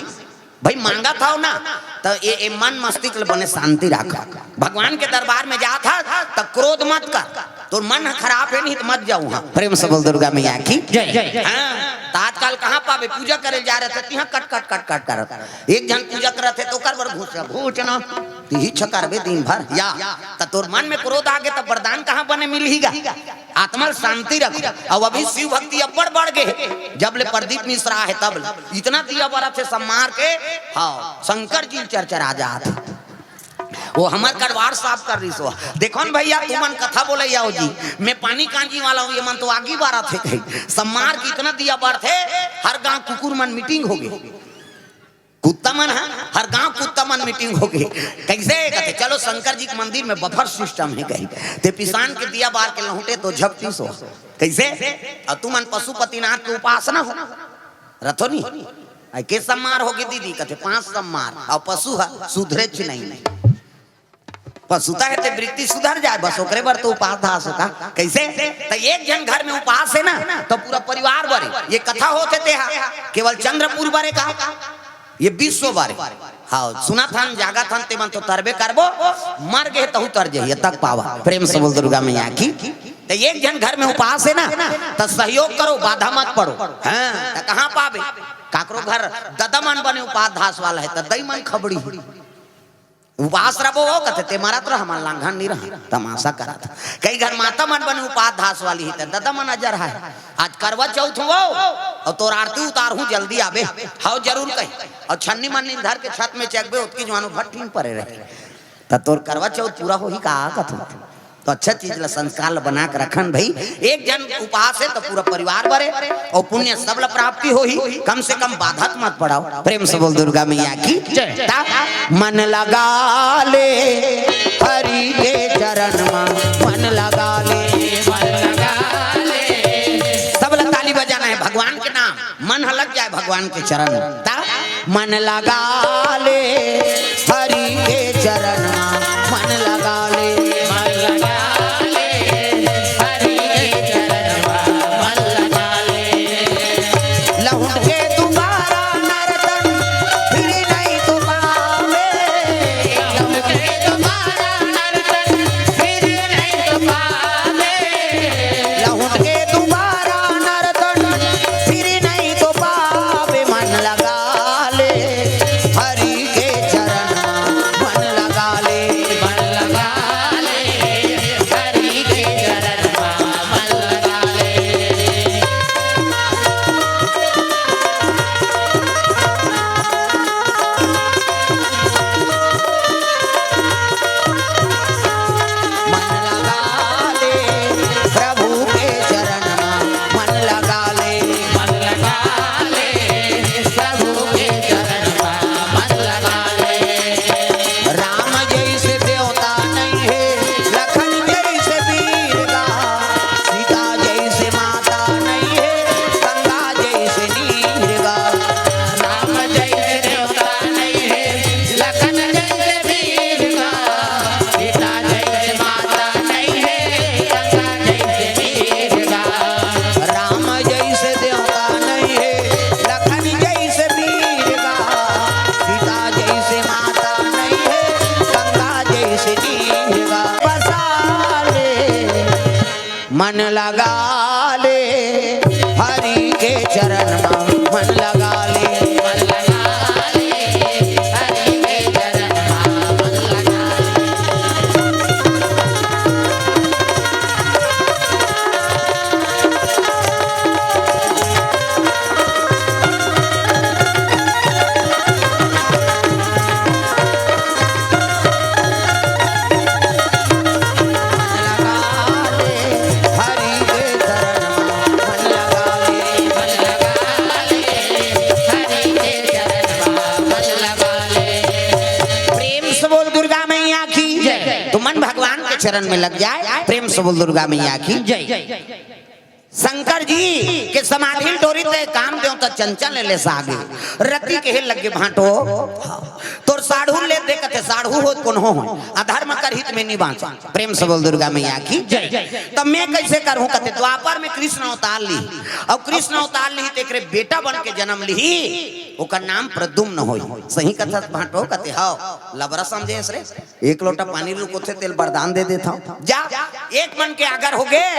भई मांगत हव ना, त ए, ए मन मस्तिष्क ल बने शांति राख। भगवान के दरबार में जात हस, त क्रोध मत कर। तोर मन ह खराब हे नहीं त मत जा उहां। प्रेम से बोल दुर्गा मैया की। जय। हं, त आजकल कहां पाबे, पूजा करे ल जाय रहिथे, तिहां कट, कट, कट, कट करत। एक झन पूजा करत हे त ओकर बर घुस, घुस ना, तिही छकरबे दिन भर। या, त तोर मन में क्रोध आगे त वरदान कहां बने मिलही गा? आत्मा ल शांति रख। अउ अभी शिव भक्ति अब्बड़ बढ़ गे हे। जब ले प्रदीप मिश्रा हे तब ले इतना दिया बरत हे सब मार के। हव, शंकर जी चरचरा जात हे। ओ हमर कड़वार साफ कर रहिस ओ। देखो न भइया, तुमन कथा बोलइया हो जी, मैं पानी कांजी वाला हंव, ये मन तो आगी बारत हे कहीं। सब मार के इतना दिया बरत हे, हर गांव कुकुर मन meeting होगे। कुत्ता मन ह, हर गांव कुत्ता मन meeting होगे। कइसे? कथे, "चलो शंकर जी के मंदिर में buffer system हे," कहि। ते पिसान के दिया बार के लहुंटे त झपटिस ओ। कइसे? अउ तुमन पशुपतिनाथ के उपासना हो, रथो नी? अइ के सब मार होगे दीदी? कथे, "पांच सब मार।" अउ पशु ह सुधरेच नहीं। पशुता हे ते वृत्ति सुधर जाय, बस ओकरे बर तो उपास धास होता। कइसे? त एक झन घर में उपास हे ना, त पूरा परिवार बर हे। ये कथा होत हे तेहा केवल चंद्रपुर बर हे का? ये विश्व बर हे। हव, सुनत हन, जागत हन, ते मन तो तरबे करबो, मर गे तहू तर जही, तक पावा। प्रेम से बोल दुर्गा मैया की। त एक झन घर में उपास हे ना, त सहयोग करो, बाधा मत पड़ो। हं, त कहां पाबे? काकरो घर ददा मन बने उपास धास वाला हे, त दई मन खबड़ी। उपास रबो ओ, कथे, "ते मरत रह, हमन लांघन नइ रह, तमाशा करत।" कई घर माता मन बने उपास धास वाली हे, त ददा मन अजर हे। आज करवा चौथ हो, अउ तोर आरती उतारहूं, जल्दी आबे। हव, जरूर कही। अउ छन्नी मन्नी धर के छत में चघबे, ओतकी जुवानो भट्ठिन परे रहे। त तोर करवा चौथ पूरा होही का कथों? त अच्छा चीज ला, संस्कार ला बना के रखन भई। एक झन उपास हे त पूरा परिवार बर हे, अउ पुण्य सब ला प्राप्ति होही, कम से कम बाधा त मत पड़ाव। प्रेम से बोल दुर्गा मैया की। जय। त मन लगा ले हरि के चरण मा, मन लगा ले, मन लगा ले। सब ला ताली बजाना हे, भगवान के नाम मन ह लग जाय भगवान के चरण। त मन लगा ले हरि के चरण मा, मन लगा ले, मन लगा ले हरि के चरण मा, मन लगा ले। लहुट के दुबारा नरतन फिर नहीं तो पावे। लहुट के दुबारा नरतन फिर नहीं तो पावे। लहुट के दुबारा नरतन फिर नहीं तो पावे। मन लगा ले हरि के चरण मा, मन लगा ले। लगा ले हरि के चरण मा, मन लगा ले। प्रेम से बोल दुर्गा मैया की जय। तो मन भगवान के चरण में लग जाए। प्रेम से बोल दुर्गा मैया की जय। शंकर जी के समाधि ल डोरी ते काम देवता चंचल ले सागे। रति कहे लगे भांटो, तोर साढ़ू ले दे कथे, साढ़ू हो कोनो हो, अधर्म कर हित में नहीं बांचा। प्रेम से बोल दुर्गा मैया की जय। तब मैं कैसे करूं कथे, द्वापर में कृष्ण अवतार ली, और कृष्ण अवतार ली तेकरे बेटा बन के जन्म ली, ओकर नाम प्रद्युम्न होई। सही कथस भांटो कथे, हव लबरा समझे रे। एक लोटा पानी रुकोथे, तेल वरदान दे देता हूँ। जा, एक मन के अगर हो गए,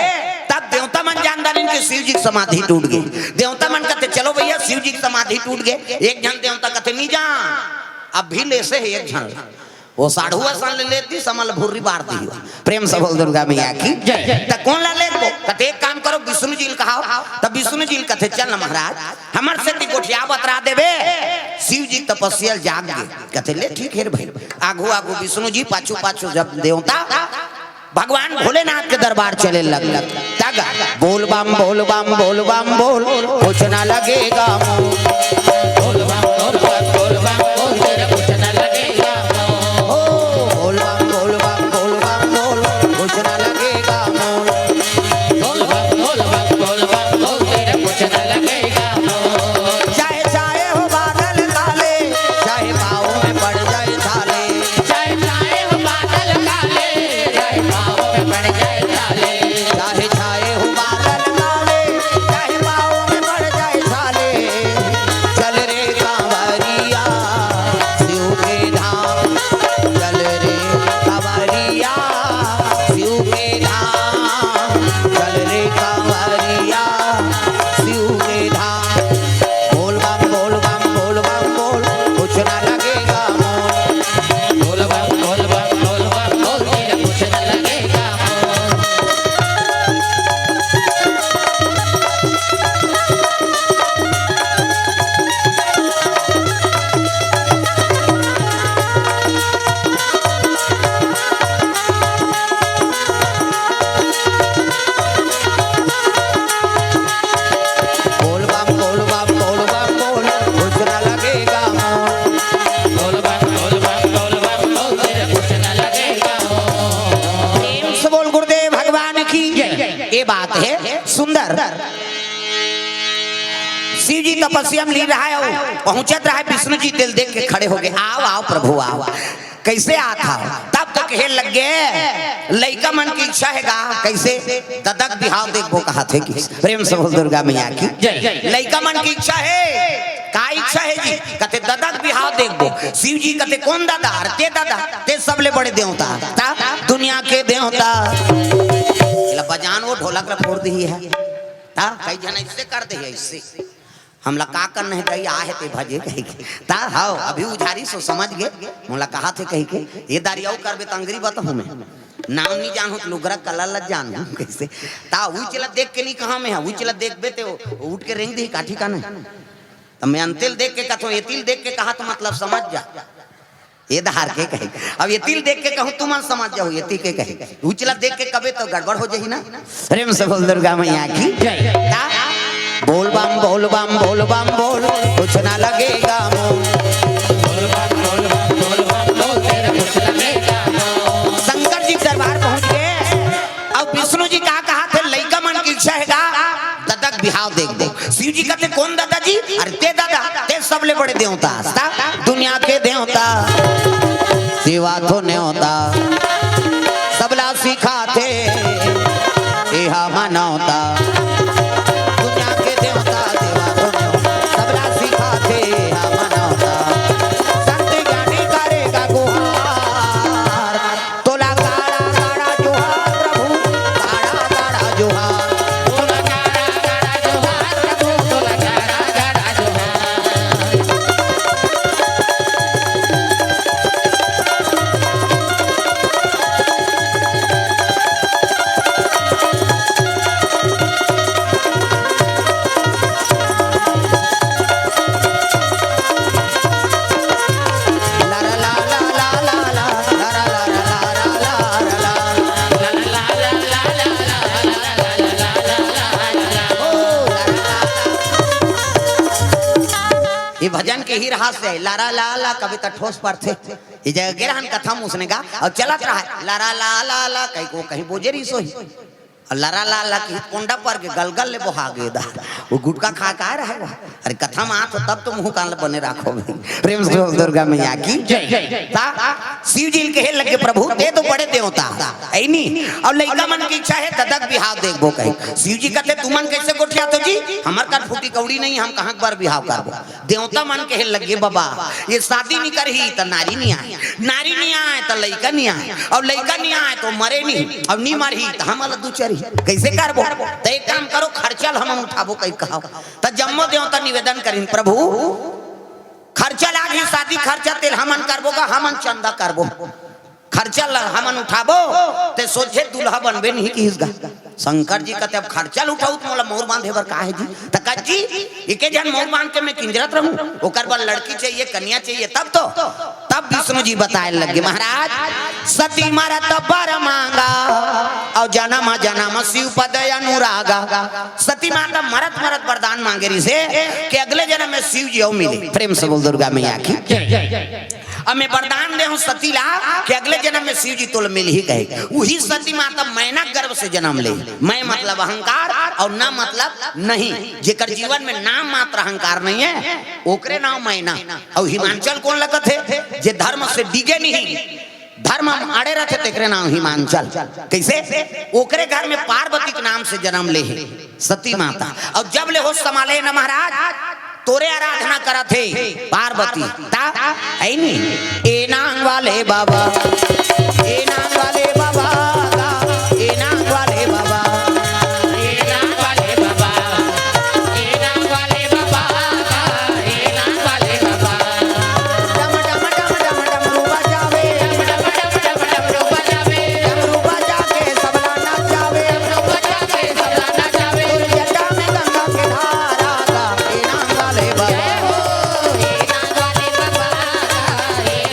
तब देवता मन जान डारिन के शिव जी की समाधि टूट गई। देवता मन कहते, "चलो भैया, शिव जी की समाधि टूट गए।" एक झन देवता कहते, "नहीं जा, अब भी ले से है एक झन।" वो साढ़ू असन ले लेती, समल भुर्री बार दी हो। प्रेम से बोल दुर्गा मैया की जय। त कौन ला लेबो? कहते, "एक काम करो, विष्णु जी ल कहाओ।" तब विष्णु जी ल कहते, "चल न महाराज, हमर से ती गोठिया बतरा देबे, शिव जी तपस्या ल जाग गे।" कहते, "ले ठीक है रे भाई।" आगू आगू विष्णु जी, पाछू पाछू जब देवता, भगवान भोलेनाथ के दरबार चले लग। तग बोल बम बोल बम बोल बम बोल, कुछ ना लगेगा मोल। बोल बम बोल बम बोल बम बोल, तेरा कुछ ना लगेगा मोल। ओ, बोल बम बोल बम बोल बम बोल, कुछ ना लगेगा मोल। बोल बम बोल बम बोल बम बोल, तेरा कुछ ना लगेगा मोल। चाहे चाहे हो बादल काले, चाहे पाँव में पड़ जाए छाले। चाहे छाए हो बादल काले, चाहे पाँव में पड़ जाए छाले। चाहे छाए हो बादल काले, चाहे पाँव में पड़ जाए छाले। चल रे कांवरिया शिव के धाम, चल रे कांवरिया शिव के धाम, चल रे कांवरिया शिव के धाम। बोल बम बोल बम बोल बम बोल, कुछ ना लगेगा मोल। बोल बम बोल बम बोल बम बोल, तेरा कुछ ना लगेगा मोल। बोल बम बोल बम बोल बम बोल, कुछ ना लगेगा मोल। बोल बम बोल बम बोल बम बोल, तेरा कुछ ना लगेगा मोल। प्रेम से बोल गुरुदेव भगवान की जय। ये बात है सुंदर। शिव जी तपस्या में लीन रहा है, पहुंचत रहा है, विष्णु जी तेल देख के खड़े हो गए, "आओ आओ प्रभु आओ।" कैसे आत हव? तब तो कहे लग गए, "लइका मन की इच्छा है गा।" कैसे? "ददा के बिहाव देखबो," कहा थे कि प्रेम से बोल दुर्गा मैया की जय। "लइका मन की इच्छा है।" "का इच्छा है जी?" कहते, "ददा के बिहाव देखबो।" शिव जी कहते, "कौन ददा?" "अरे ते ददा, ते सबले बड़े देवता, ता दुनिया के देवता।" ला बजान वो ढोलक ला फोड़ दी है, ता कई झन ऐसे कर दे है, ऐसे। हमला का करना है दई, आहे ते भजे कहिके। ता हव, अभी उझारी सो समझ गे, मोला कहा थे कहिके, ये दारी अउ करबे त अंगरी बताहूँ मैं। नाम नहीं जानहूँ त लुगरा कलर ला जानहूँ कैसे। ता उच ला देख के नहीं कहा मैं, उच ला देखबे ते उठ के रेंग दी काठी का नहीं। त मैं अंतिल देख के कथों, एतिल देख के कहा त मतलब समझ जा। ये धार के कही, अब एतिल देख के कहूँ, तुमन समझ जाहू, एतिल के कही, उचला देख के कबे तो गड़बड़ हो जाही ना। प्रेम से बोल दुर्गा मैया की जय। ता? बोल बम, बोल बम, बोल बम, बोल, कुछ ना लगेगा मोल। बोल बम, बोल बम, बोल बम, बोल, तेरा कुछ लगेगा मोल। शंकर जी के दरबार पहुंच गए। अब विष्णु जी का कहा थे, लइका मन की इच्छा है गा, ददा के बिहाव देख दे। शिव जी कहते, "कौन ददा जी?" "अरे ते ददा, ते सबले बड़े देवता, ता दुनिया के देवता, सेवा थो नेवता, सबला सिखाथे एहा मनौता। दुनिया के देवता, सेवा थो नेवता, सबला सिखाथे एहा मनौता। संत ज्ञानी करेगा गुहार।" तोला गाड़ा गाड़ा जोहार प्रभु, गाड़ा गाड़ा जोहार। भजन के ही रहस्य हे, लारा ला ला कभी त ठोस पड़थे। ये जगह गे रहन कथा म उसने गा, अउ चलत रहा हे, लारा ला ला ला, कहीं को कहीं बोजे रही सोही। अउ लारा ला ला की कोंडा पर के गलगल ले बोहा गे दा। वो गुटखा खा के आय रहा हे वो। अरे कथा म आत हो तब तो मुंह कान ल बने राखो भाई। प्रेम से बोल दुर्गा मैया की जय। ता शिव जी ल कहे लगे, प्रभु दे तो बड़े देवता, हे नी? अउ लइका मन के इच्छा हे ददक बिहाव देखबो कहे। शिव जी कहते, तुमन कैसे गोठियात हो जी? हमर कर फूटी कौड़ी नहीं, हम कहाँ बर बिहाव करबो? देवता मन कहे लगे, बाबा, ये शादी नी करही त नारी नी आय, नारी नी आय त लइका नी आय, अउ लइका नी आय त मरे नी, अउ नी मरही त हमन ल दुचरही, कैसे करबो? त एक काम करो, खर्चा ल हमन उठाबो कहि कहाव। त जम्मो देवता निवेदन करिन, प्रभु, खर्चा लागही, शादी खर्चा तेल हमन करबो गा, हमन चंदा करबो। खर्चा ल हमन उठाबो, ते सोझे दूल्हा बनबे नहीं किहिस गा। शंकर जी कहते, अब खर्चा ल उठाऊ त मोला मउर बांधे बर का हे जी? त कस जी, एके झन मउर बांध के मैं किंजरत रहूं, ओकर बर लड़की चाहिए, कन्या चाहिए, तब तो। तब विष्णु जी बताए लगे, महाराज, सती मरत बर मांगा, अउ जनम जनम शिव पद अनुरागा। सती माता मरत मरत वरदान मांगे रहिसे कि अगले जनम में शिव जी अउ मिले। प्रेम से बोल दुर्गा मैया की। अब मैं वरदान दे हूं सती ला कि अगले जनम में शिव जी तोला मिलही कहे। उही सती माता मैना गर्भ से जनम ले। मैं मतलब अहंकार अउ ना मतलब नहीं। जेकर जीवन में नाम मात्र अहंकार नहीं हे, ओकरे नांव मैना। अउ हिमांचल कोन ल कथे? जे धर्म से डिगे नहीं, धर्म म अड़े रथे, तेकरे नांव हिमांचल। कैसे? ओकरे घर में पार्वती के नाम से जनम ले हे सती माता। अउ जब ले होश समाले हे ना महाराज, तोरे आराधना करत हे पार्वती। ता, हे नी? ए नांग वाले बाबा, ए नांग वाले बाबा, ए नांग वाले बाबा। डम डम डम डम डमरू बजावे, डमरू बजा के सबला नचावे, तोर जटा में गंगा के धारा गा, ए नांग वाले बाबा। ए नांग वाले बाबा, ए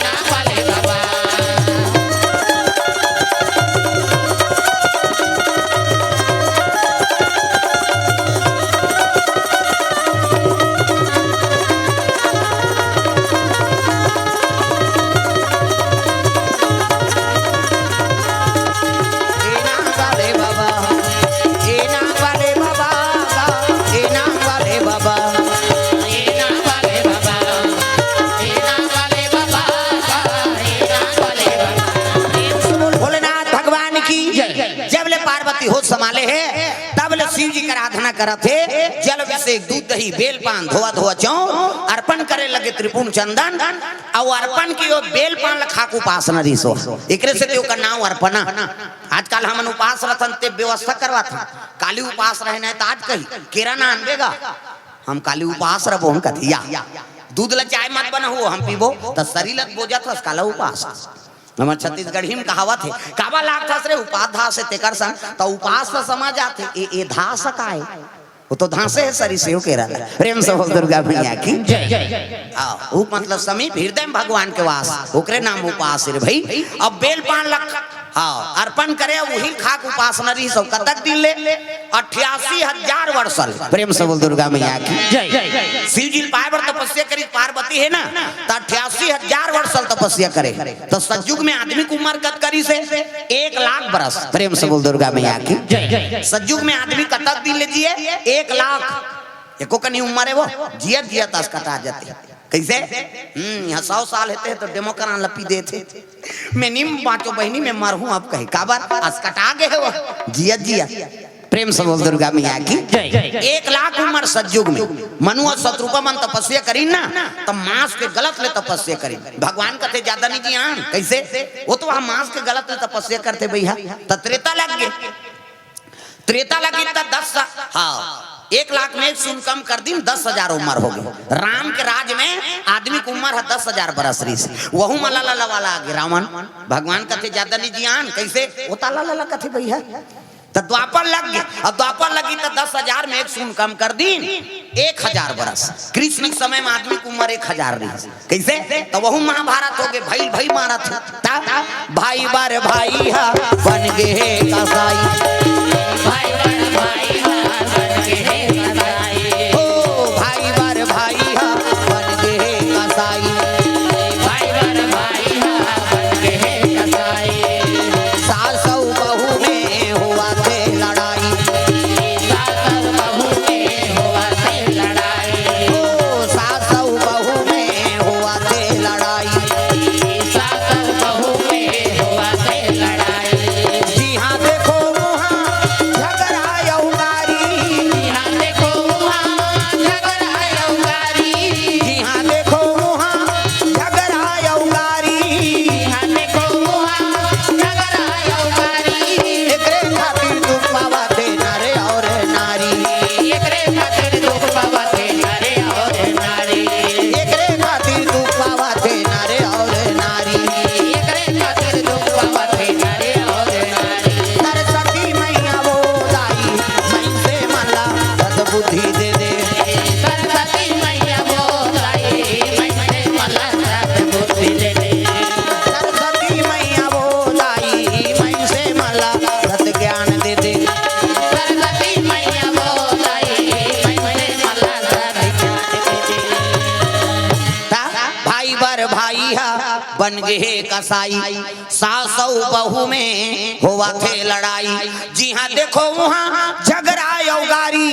नांग वाले बाबा, ए नांग वाले बाबा। बोल भोलेनाथ भगवान की। जब ले पार्वती होश समाले हे, तब ले शिव जी के आराधना करत हे। जल अभिषेक, दूध दही, बेल पान, धोआ धोआ चौं अर्पण करे लगे, त्रिपुण चंदन। अउ अर्पण की ओ बेल पान ल खाक उपासना रिहिस। एकरे सेती ओकर नांव अर्पणा। आजकल हमन उपास रथन ते व्यवस्था करवाथन। काली उपास रहे नहीं त आज कही, केरा ना आनबे गा, हम काली उपास रबो, हम कथिया। दूध ल चाय मत बनाहू, हम पीबो, त शरीर ल बोजत हस, काला उपास। हमर छत्तीसगढ़ी में कहावत हे, "काबर लागथस रे उपास धास हे तेकर संग?" त उपास ल समझ आथे, ए, ए धास काय? वो तो धांसे हे सरी से, ओ केरा ल। प्रेम से बोल दुर्गा मैया की। जय। हाँ, उप मतलब समीप हृदय में भगवान के वास, ओकरे नांव उपास हे रे भाई। अब बेल पान ल, हाँ, अर्पण करे, उही ल खाक उपासना रिहिस। कतक दिन ले? अट्ठासी हजार वर्ष ल। प्रेम से बोल दुर्गा मैया की। जय। शिव जी ल पाए बर तपस्या करी, पार्वती हे ना, त अट्ठासी हजार वर्ष ल तपस्या करे। त सतयुग में आदमी के उम्र कतका रिहिसे? एक लाख बरस। प्रेम से बोल दुर्गा मैया की। जय। सतयुग में आदमी कतक दिन ले जिए? एक लाख। एको कनी उम्र हे वो, जियत जियत अस कटा जाथे। कैसे? हम्म, इहां सौ साल हेते तो डेमो करान ल पी देथे। मैं निम बांचो बहिनी, मैं मरहूं अब कहे। काबर? अस कटा गे हे वो, जियत जियत। प्रेम से बोल दुर्गा मैया की। जय। एक लाख उम्र सतयुग में मनु अउ शतरूपा मन तपस्या करिन ना, त मांस के गलत ले तपस्या करिन। भगवान कथे, "ज्यादा नहीं जी आन।" कैसे? वो तो वहां मांस के गलत ले तपस्या करथे भैया। त त्रेता लग गे। त्रेता लगिन त दस, हाँ, एक लाख में एक शून्य कम कर दिन, दस हजार उम्र हो गे। राम के राज में आदमी के उम्र ह दस हजार बरस रिहिस। वहू म लला लवा लागे रावण। भगवान कथे, "ज्यादा नहीं जी आन।" कैसे? वो त लला लला कथे भैया। त द्वापर लग गे, अउ द्वापर लगिन त दस हजार में एक शून्य कम कर दिन, एक हजार बरस। कृष्ण के समय में आदमी के उम्र एक हजार रिहिस। कैसे? त वहू महाभारत हो गे, भाई भाई मारत हे। त भाई बर भाई ह बन गे हे कसाई। भाई बर भाई ह बन गे हे कसाई। ओ भाई बर भाई ह बन गे बुद्धि दे दे। सरस्वती मैया वो दाई, मइनसे मन ला सत बुद्धि दे दे। सरस्वती मैया वो दाई, मइनसे मन ला सत ज्ञान दे दे। सरस्वती मैया वो दाई, मइनसे मन ला सत ज्ञान दे दे। ता भाई बर भाई हा बन गे हे कसाई, सास अउ बहू में होवत हे लड़ाई। जिहाँ देखो उहाँ झगरा अउ गारी,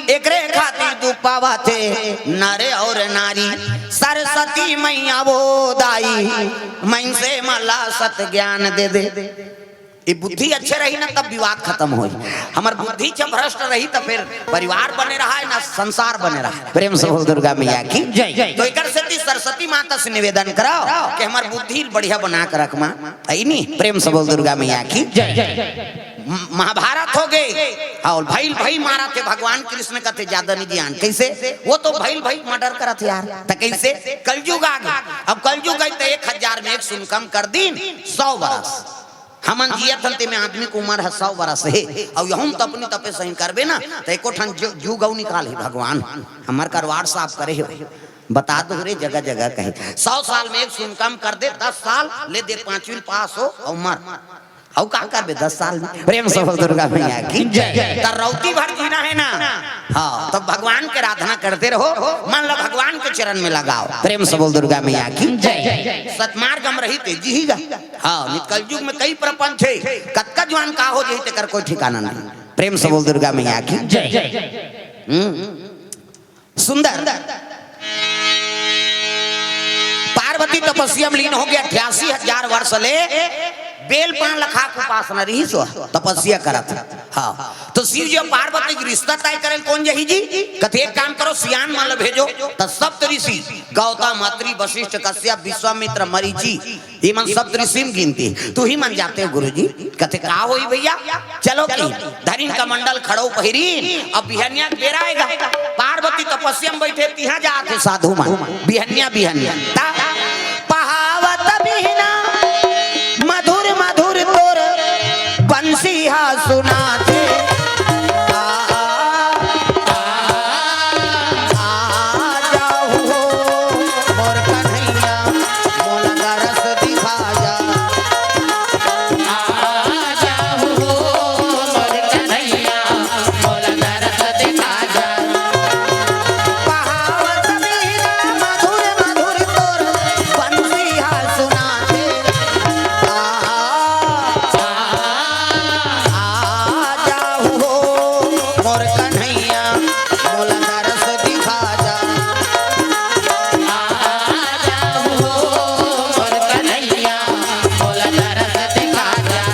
एकरे खातिर दुख पावत हे नर अउ नारी। सरस्वती मैया वो दाई, मइनसे मन ला सत ज्ञान दे दे। ये बुद्धि अच्छे रही ना, तब विवाद खत्म होई। हमर बुद्धि जब भ्रष्ट रही, तब फिर परिवार बने रहा है ना, संसार बने रहा है। प्रेम से बोल दुर्गा मैया की जय। तो एकर सेती सरस्वती माता से निवेदन करव कि हमर बुद्धि बढ़िया बना के रख माँ, है नी? प्रेम से बोल दुर्गा मैया की जय। म-, महाभारत हो गे, अउ भइल भइल मारत हे, भगवान कृष्ण कथे ज्यादा नहीं ज्ञान। कैसे? वो तो भइल भइल मर्डर करत हे यार, त कैसे? कलयुग आ गे। अब कलयुग आई त एक हजार में एक सुन कम कर दीन, सौ बरस। हमन जियत हन, तेमे आदमी के उमर ह सौ बरस हे, अउ यहूँ म तपनी तपे सही करबे ना, त एको ठन जु-, जुग अउ निकालही भगवान। हमर करवार साफ करे हे, बता दो रे, जगह जगह कहे। सौ साल में एक सुन कम कर दे, दस साल ले दे, पांचवी पास हो अउ मर। अउ का करबे दस साल में? प्रेम से बोल दुर्गा मैया की जय। त रौती भर जीना हे ना। हाँ, तब भगवान के आराधना करते रहो, मन ला भगवान के चरण में लगाव। प्रेम से बोल दुर्गा मैया की जय। सतमार्ग म रही ते जीही गा। हाँ, नित कलयुग में कई प्रपंच हे, कतका जुआन का हो जही, तेकर कोई ठिकाना नहीं। प्रेम से बोल दुर्गा मैया की जय। हम्म, सुंदर। पार्वती तपस्या में लीन हो गे, अठासी हजार वर्ष ले बेल पान लखा के उपासना रहिस, तपस्या करत। हाँ, तो शिव जी अउ पार्वती के रिश्ता तय करे ल कोन जही जी? कथे, एक काम करो, सियान मन ल भेजो। त सप्त ऋषि, गौतम, अत्रि, वशिष्ठ, कश्यप, विश्वामित्र, मरीचि, ये मन सप्त ऋषि म गिनती। तुही मन जाते हो गुरुजी? कथे, का होई भइया, चलो कि धरिन कमंडल खड़ो पहिरिन, अब बिहनिया के बेरा आय गा। पार्वती तपस्या म बइठे, तिहाँ जात हे साधु मन बिहनिया बिहनिया। त पहावत बिहना मधुर मधुर तोर बंसी हा सुनाथे। आ, आ, आ, आ जाहू हो मोर कन्हैया, मोला दरस दिखा जा। आ जाहू हो मोर कन्हैया, मोला दरस दिखा जा। पहावत बिहना मधुर मधुर तोर बंसी हा सुनाथे। आ, आ, आ जाहू हो मोर कन्हैया, मोला दरस दिखा जा। आ जाहू हो मोर कन्हैया, मोला दरस दिखा जा।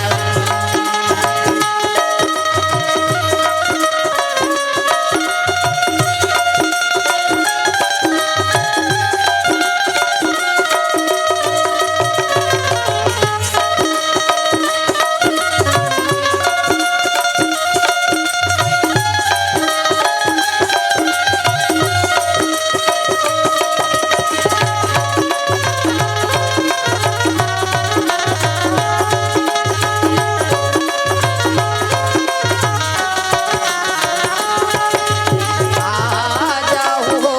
आ जाहू हो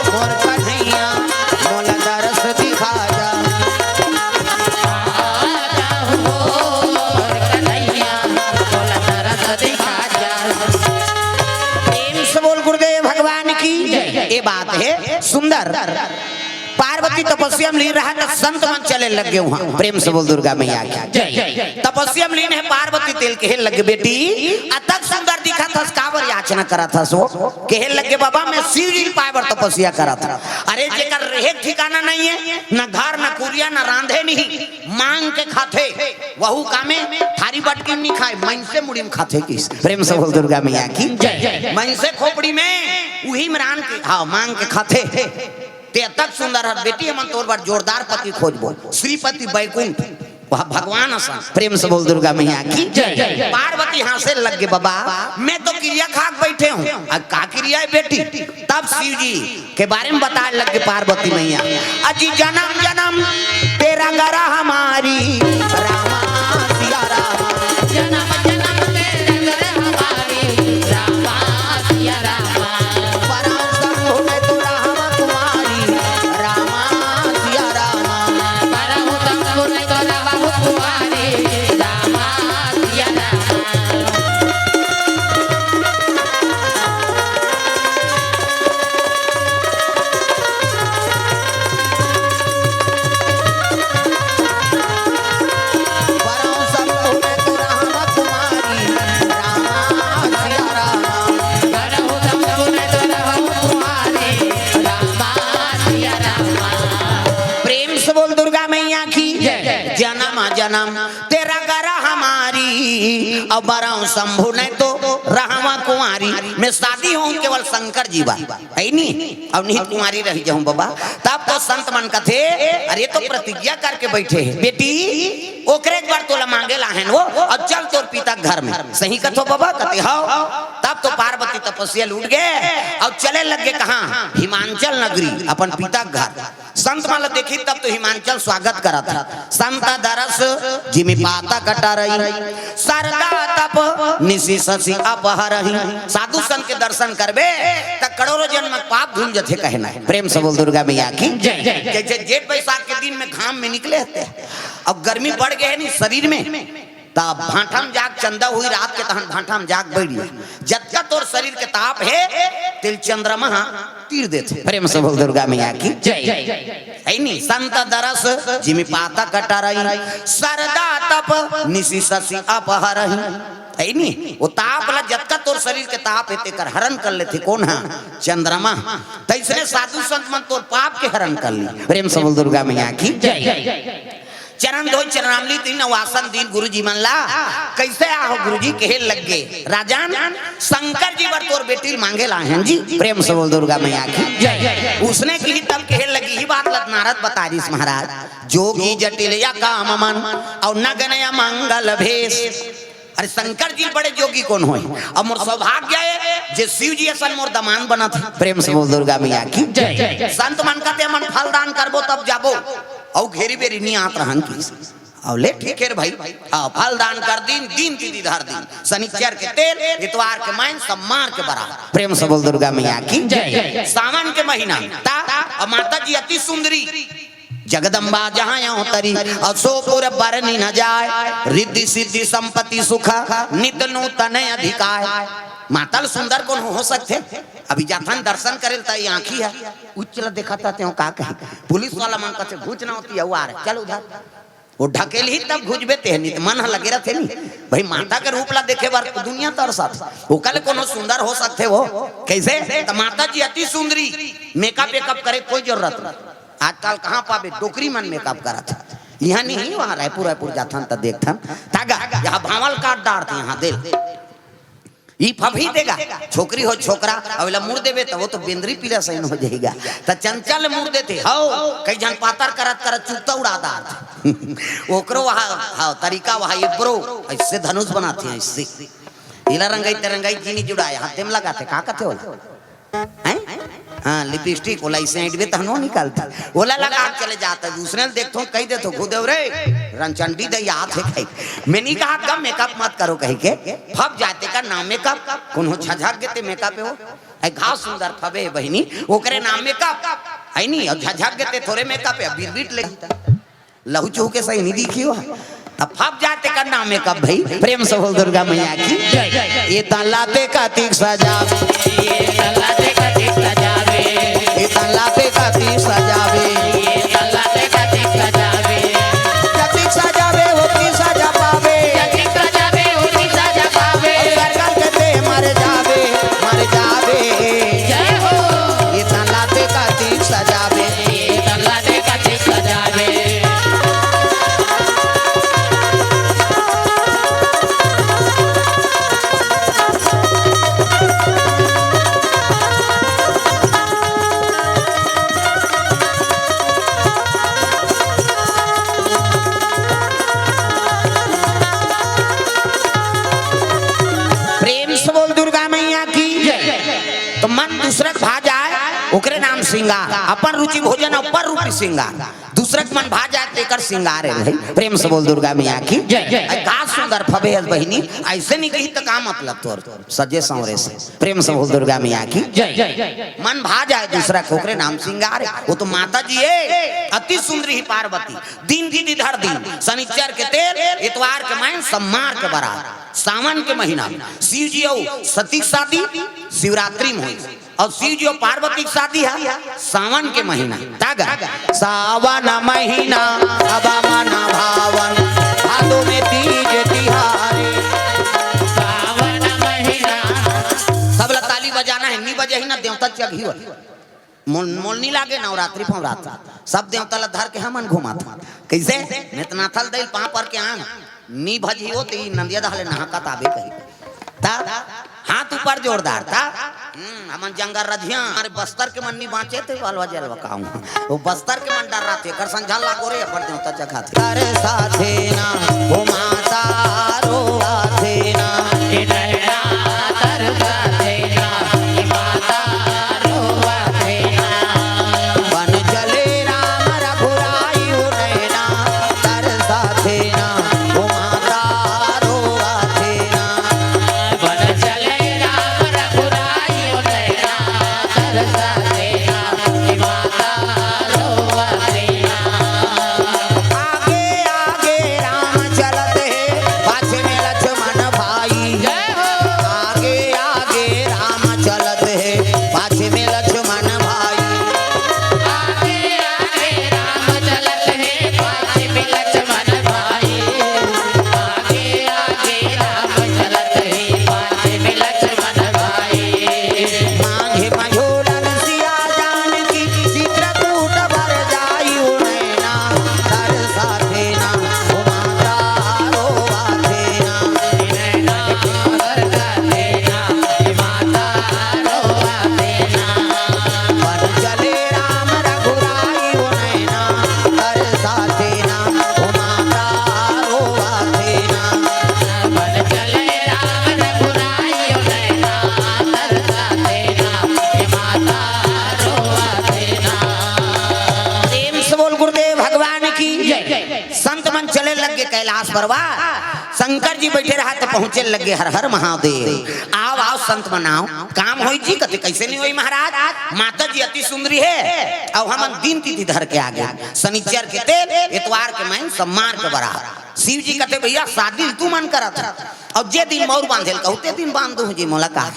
मोर कन्हैया, मोला दरस दिखा जा। आ जाहू हो मोर कन्हैया, मोला दरस दिखा जा। प्रेम से बोल गुरुदेव भगवान की जय। ये बात हे सुंदर। पार्वती तपस्या में लीन रहा त संत मन चले लग गे उहाँ। प्रेम से बोल दुर्गा मैया की जय। तपस्या में लीन हे पार्वती, तेला कहे लग गे, बेटी, अतक सुंदर दिखत हस, काबर याचना करत हस वो? कहे लग गे, बाबा, मैं शिव जी पाए बर तपस्या करत हँव। अरे, जेकर रेहे के ठिकाना नहीं हे, न घर, न कुरिया, न रांधे नहीं, मांग के खाथे। वहू कामे थारी बटकी में नहीं खाय, मइनसे मुड़ी में खाथे किस। प्रेम से बोल दुर्गा मैया की जय। मइनसे खोपड़ी में, उही में रांध के, हाँ, मांग के खाथे। ते अतक सुंदर हस बेटी, हमन तोर बर जोरदार पति खोजबो, श्रीपति बैकुंठ, वह भगवान असन। प्रेम से बोल दुर्गा मैया की जय। पार्वती हाँसे लग गे, बाबा, मैं तो किरिया खा के बइठे हँव। अब का किरिया हे बेटी? तब शिव जी के बारे में बताए लग गे पार्वती मैया, अजी जनम जनम तेरा गरा हमारी, रामा सिया रामा। जनम जनम तेरा गरा हमारी, रामा सिया रामा। नाम तेरा गरा हमारी, अब बरऊं शंभु नहीं तो रहवा कुंवारी। मैं शादी होऊं केवल शंकर जी बर, है नी? अब नहीं कुंवारी रह जाऊं बाबा। तब तो संत मन कथे, अरे तो प्रतिज्ञा करके बैठे हे बेटी, ओकरे एक बार तोला मांगे लाहेन वो, अब चल तोर पिता के घर में। सही कथो बाबा? कथे हव। तब तो पार्वती तपस्या लूट गए, अब चले लग गए कहाँ? हिमांचल नगरी, अपन पिता के घर। संत मन ला देखी तब तो हिमांचल स्वागत करत हे। संत दरस जिमि पातक टरई, सरदा तप निसि ससि अपहरही। साधु संत के दर्शन करबे त करोड़ों जन्म के पाप धुल जथे कहना हे। प्रेम से बोल दुर्गा मैया की जय। जैसे जेठ बैसाख के दिन में घाम में निकले हते, अब गर्मी बढ़ गए हे नी शरीर में, त भांठा में जाके चंदा हुई रात के तहन भांठा में जाके बैठ गया। जतका तोर शरीर के ताप हे, तेला चंद्रमा हा तीर देथे। प्रेम से बोल दुर्गा मैया की जय। है नी? संत दरस जिमि पातक टरई, सरदा तप निसि ससि अपहरही। है नी? वो ताप ला, जतका तोर शरीर के ताप हे, तेकर हरण कर लेथे। कोन हा? चंद्रमा। तैसने साधु संत मन तोर पाप के हरण कर ली। प्रेम से बोल दुर्गा मैया की जय। चरण धोई चरणामृत दीन, अउ आसन दीन गुरुजी मन ला। कैसे आहो गुरुजी? कहे लग गे, राजन, शंकर जी बर तोर बेटी ल मांगे लाहेन जी। प्रेम से बोल दुर्गा मैया की जय। उसने किही तब कहे लगी, इही बात ल नारद बता रिहिस महाराज, जोगी जटिल या काम मन, अउ नगन या मंगल भेष। अरे शंकर जी बड़े जोगी कोन होय? अब मोर सौभाग्य हे जे शिव जी असन मोर दमांद बनत हे। प्रेम से बोल दुर्गा मैया की जय। संत मन कथे, "हमन फल दान करबो तब जाबो।" अउ घेरी बेरी नी आत रहन की। अउ ले ठीक हे रे भाई। हाँ, फल दान कर दीन, दीन दीदी धर दीन। शनिचर के तेल, इतवार के माइन, सब मार के बराबर। प्रेम से बोल दुर्गा मैया की जय। सावन के महीना ता, अउ माता जी अति सुंदरी, जगदम्बा जहाँ अवतरी, अउ सो पुर बरनि न जाय, रिद्धि सिद्धि संपत्ति सुख, नित नूतन अधिकाय। माता ले सुंदर कोन हो सकथे? अभी जाथन दर्शन करे ल, त ये आँखी हे, उच्च ल देखाथे, तें का कही? पुलिस वाला मन कथे, "घुच ना होती है, वो आ रहे, चल उधर।" वो ढकेलही तब घुचबे तें, नी त मन ह लगे रथे नी। भाई, माता के रूप ला देखे बर दुनिया तरसत। ओकर ले कोनो सुंदर हो सकथे वो? कैसे? त माता जी अति सुंदरी, मेकअप वेकअप करे कोई जरूरत नहीं। आजकल कहाँ पाबे, डोकरी मन मेकअप करत हे। इहाँ नहीं, वहाँ रायपुर, रायपुर जाथन त देखथन। तागा, यहाँ भांवल काट डारत हे, यहाँ दे। ई फबही देगा, छोकरी हो छोकरा, अउ एला मुड़ देबे त वो तो बेंदरी पीला सैन हो जाएगा। त चंचल मुड़ देथे, हव, कई झन पातर करत करत चुकता उड़ा डारत हे। ओकरो वहाँ, हाँ, तरीका वहाँ, ये ब्रो, ऐसे धनुष बनाथे, ऐसे। एला रंगाई ते रंगाई चीनी जुड़ाए, हाथे में लगाथे, का कथे ओला? हैं? हाँ, लिपस्टिक, ओला ऐसे ऐंठबे तहन वो निकालथे। ओला लगा के चले जाथे, दूसरे ल देखथो, कहि देथो, "घुदेव रे, रंचंडी दई आत हे," कहि। मैं नी कहा, "कम मेकअप मत करो," कहि के। फब जाथे का नाम मेकअप, कोनो झझक गे ते मेकअप हे वो। ऐ घाव सुंदर फबे हे बहिनी, ओकरे नाम मेकअप। है नी, अउ झझक गे ते थोरे मेकअप हे, बिरबिट ले। लहू चूहू के सही नहीं दिखी हो। अब फब जाथे का नाम मेकअप भाई, प्रेम से बोल दुर्गा मैया की जय। ए तला ते कतिक सजावे, ए तला ते कतिक सजावे, ए तला ते कतिक सजावे, ए तला ते कतिक सजावे, कतिक सजावे हो की सजा पावे, कतिक सजावे हो की सजा पावे, सरगम के ते मर जावे, मर जावे। जय हो। ए तला ते कतिक सजावे, ए तला ते कतिक सजावे। प्रेम से बोल दुर्गा मैया की जय। तो मन दूसरा के भा जाए, ओकरे नाम श्रृंगार। अपन रुचि भोजन अउ पर रूपी श्रृंगार। दूसरा के मन भा जाए, तेकर श्रृंगार हे भाई। प्रेम से बोल दुर्गा मैया की जय। अरे का सुंदर फबे हस बहिनी, ऐसे नहीं कही त का मतलब तोर सजे संवरे से। प्रेम से बोल दुर्गा मैया की जय। मन भा जाए दूसरा के, ओकरे नाम श्रृंगार हे। वो तो माता जी हे, अति सुंदरी ही पार्वती। दीन दीदी धर दीन, शनिचर के तेल, इतवार के माइन, सब मार के बराबर। सावन के महीना में शिव जी अउ सती के शादी शिवरात्रि में होई, अउ शिव जी अउ पार्वती के शादी हे सावन के महीना। तागा, सावन महीना अब मन भावन, भादो में तीज तिहारे। सावन महीना। सबला ताली बजाना हे, नी बजही ना देवता चघी हो। मोल, मोल नी लागे नवरात्रि फवरात्रि। सब देवता ला धर के हमन घुमात। कइसे? मेतनाथल दइल पाँव पर के आंग, नी भजही हो त ई नंदिया दहा ले नहाकत आबे कही। त हाथ ऊपर जोरदार त। हम्म, हमन जंगल रजिया, अरे बस्तर के मन नी बाँचे त बालवा जलवा का हूँ। वो बस्तर के मन डर्राथे, कर संझा लागो रे, अपन देवता चघाथे। तर साथे ना, वो माता रोवाथे ना। ए नैना तर साथे ना, ए माता रोवाथे ना। बन चले राम रघुराई ओ नैना, तर साथे ना, ओ माता रोवाथे ना। बन चले राम रघुराई ओ नैना, तर साथे ना, ए माता रोवाथे ना। आगे आगे राम चलत हे, पाछे में लक्ष्मण भाई। जय हो। आगे आगे राम चलत हे, पाछे में लक्ष्मण भाई। आगे आगे राम चलत हे, पाछे में लक्ष्मण भाई। आगे आगे राम चलत हे, पाछे में लक्ष्मण भाई। मांगे मझोलन सिया जानकी, चित्रकूट भर जाई उनैना, तर साथे ना, ओ माता रोवाथे ना। नैना तर साथे ना, ए माता रोवाथे ना। बन चले राम रघुराई ओ नैना, तर साथे ना, ओ माता रोवाथे ना। बन चले राम रघुराई ओ नैना, तर साथे ना, ए माता रोवाथे ना। प्रेम से बोल गुरुदेव भगवान की जय। संत मन चले लग गे कैलाश परवा। शंकर जी बइठे रहा त पहुंचे लग गे हर हर महादेव। आव आव संत मन आव, काम होई जी। कथे कइसे नी होई महाराज, माता जी अति सुंदरी हे। अउ हमन दिन तिथि धर के आगे, सनिचर के तेल, एतवार के मइन, सोमवार के बरात। शिव जी कथे भइया सादी तुमन करत हव, अउ जे दिन मउर बांधे ल कहू ते दिन बांध दूहूं जी, मोला का।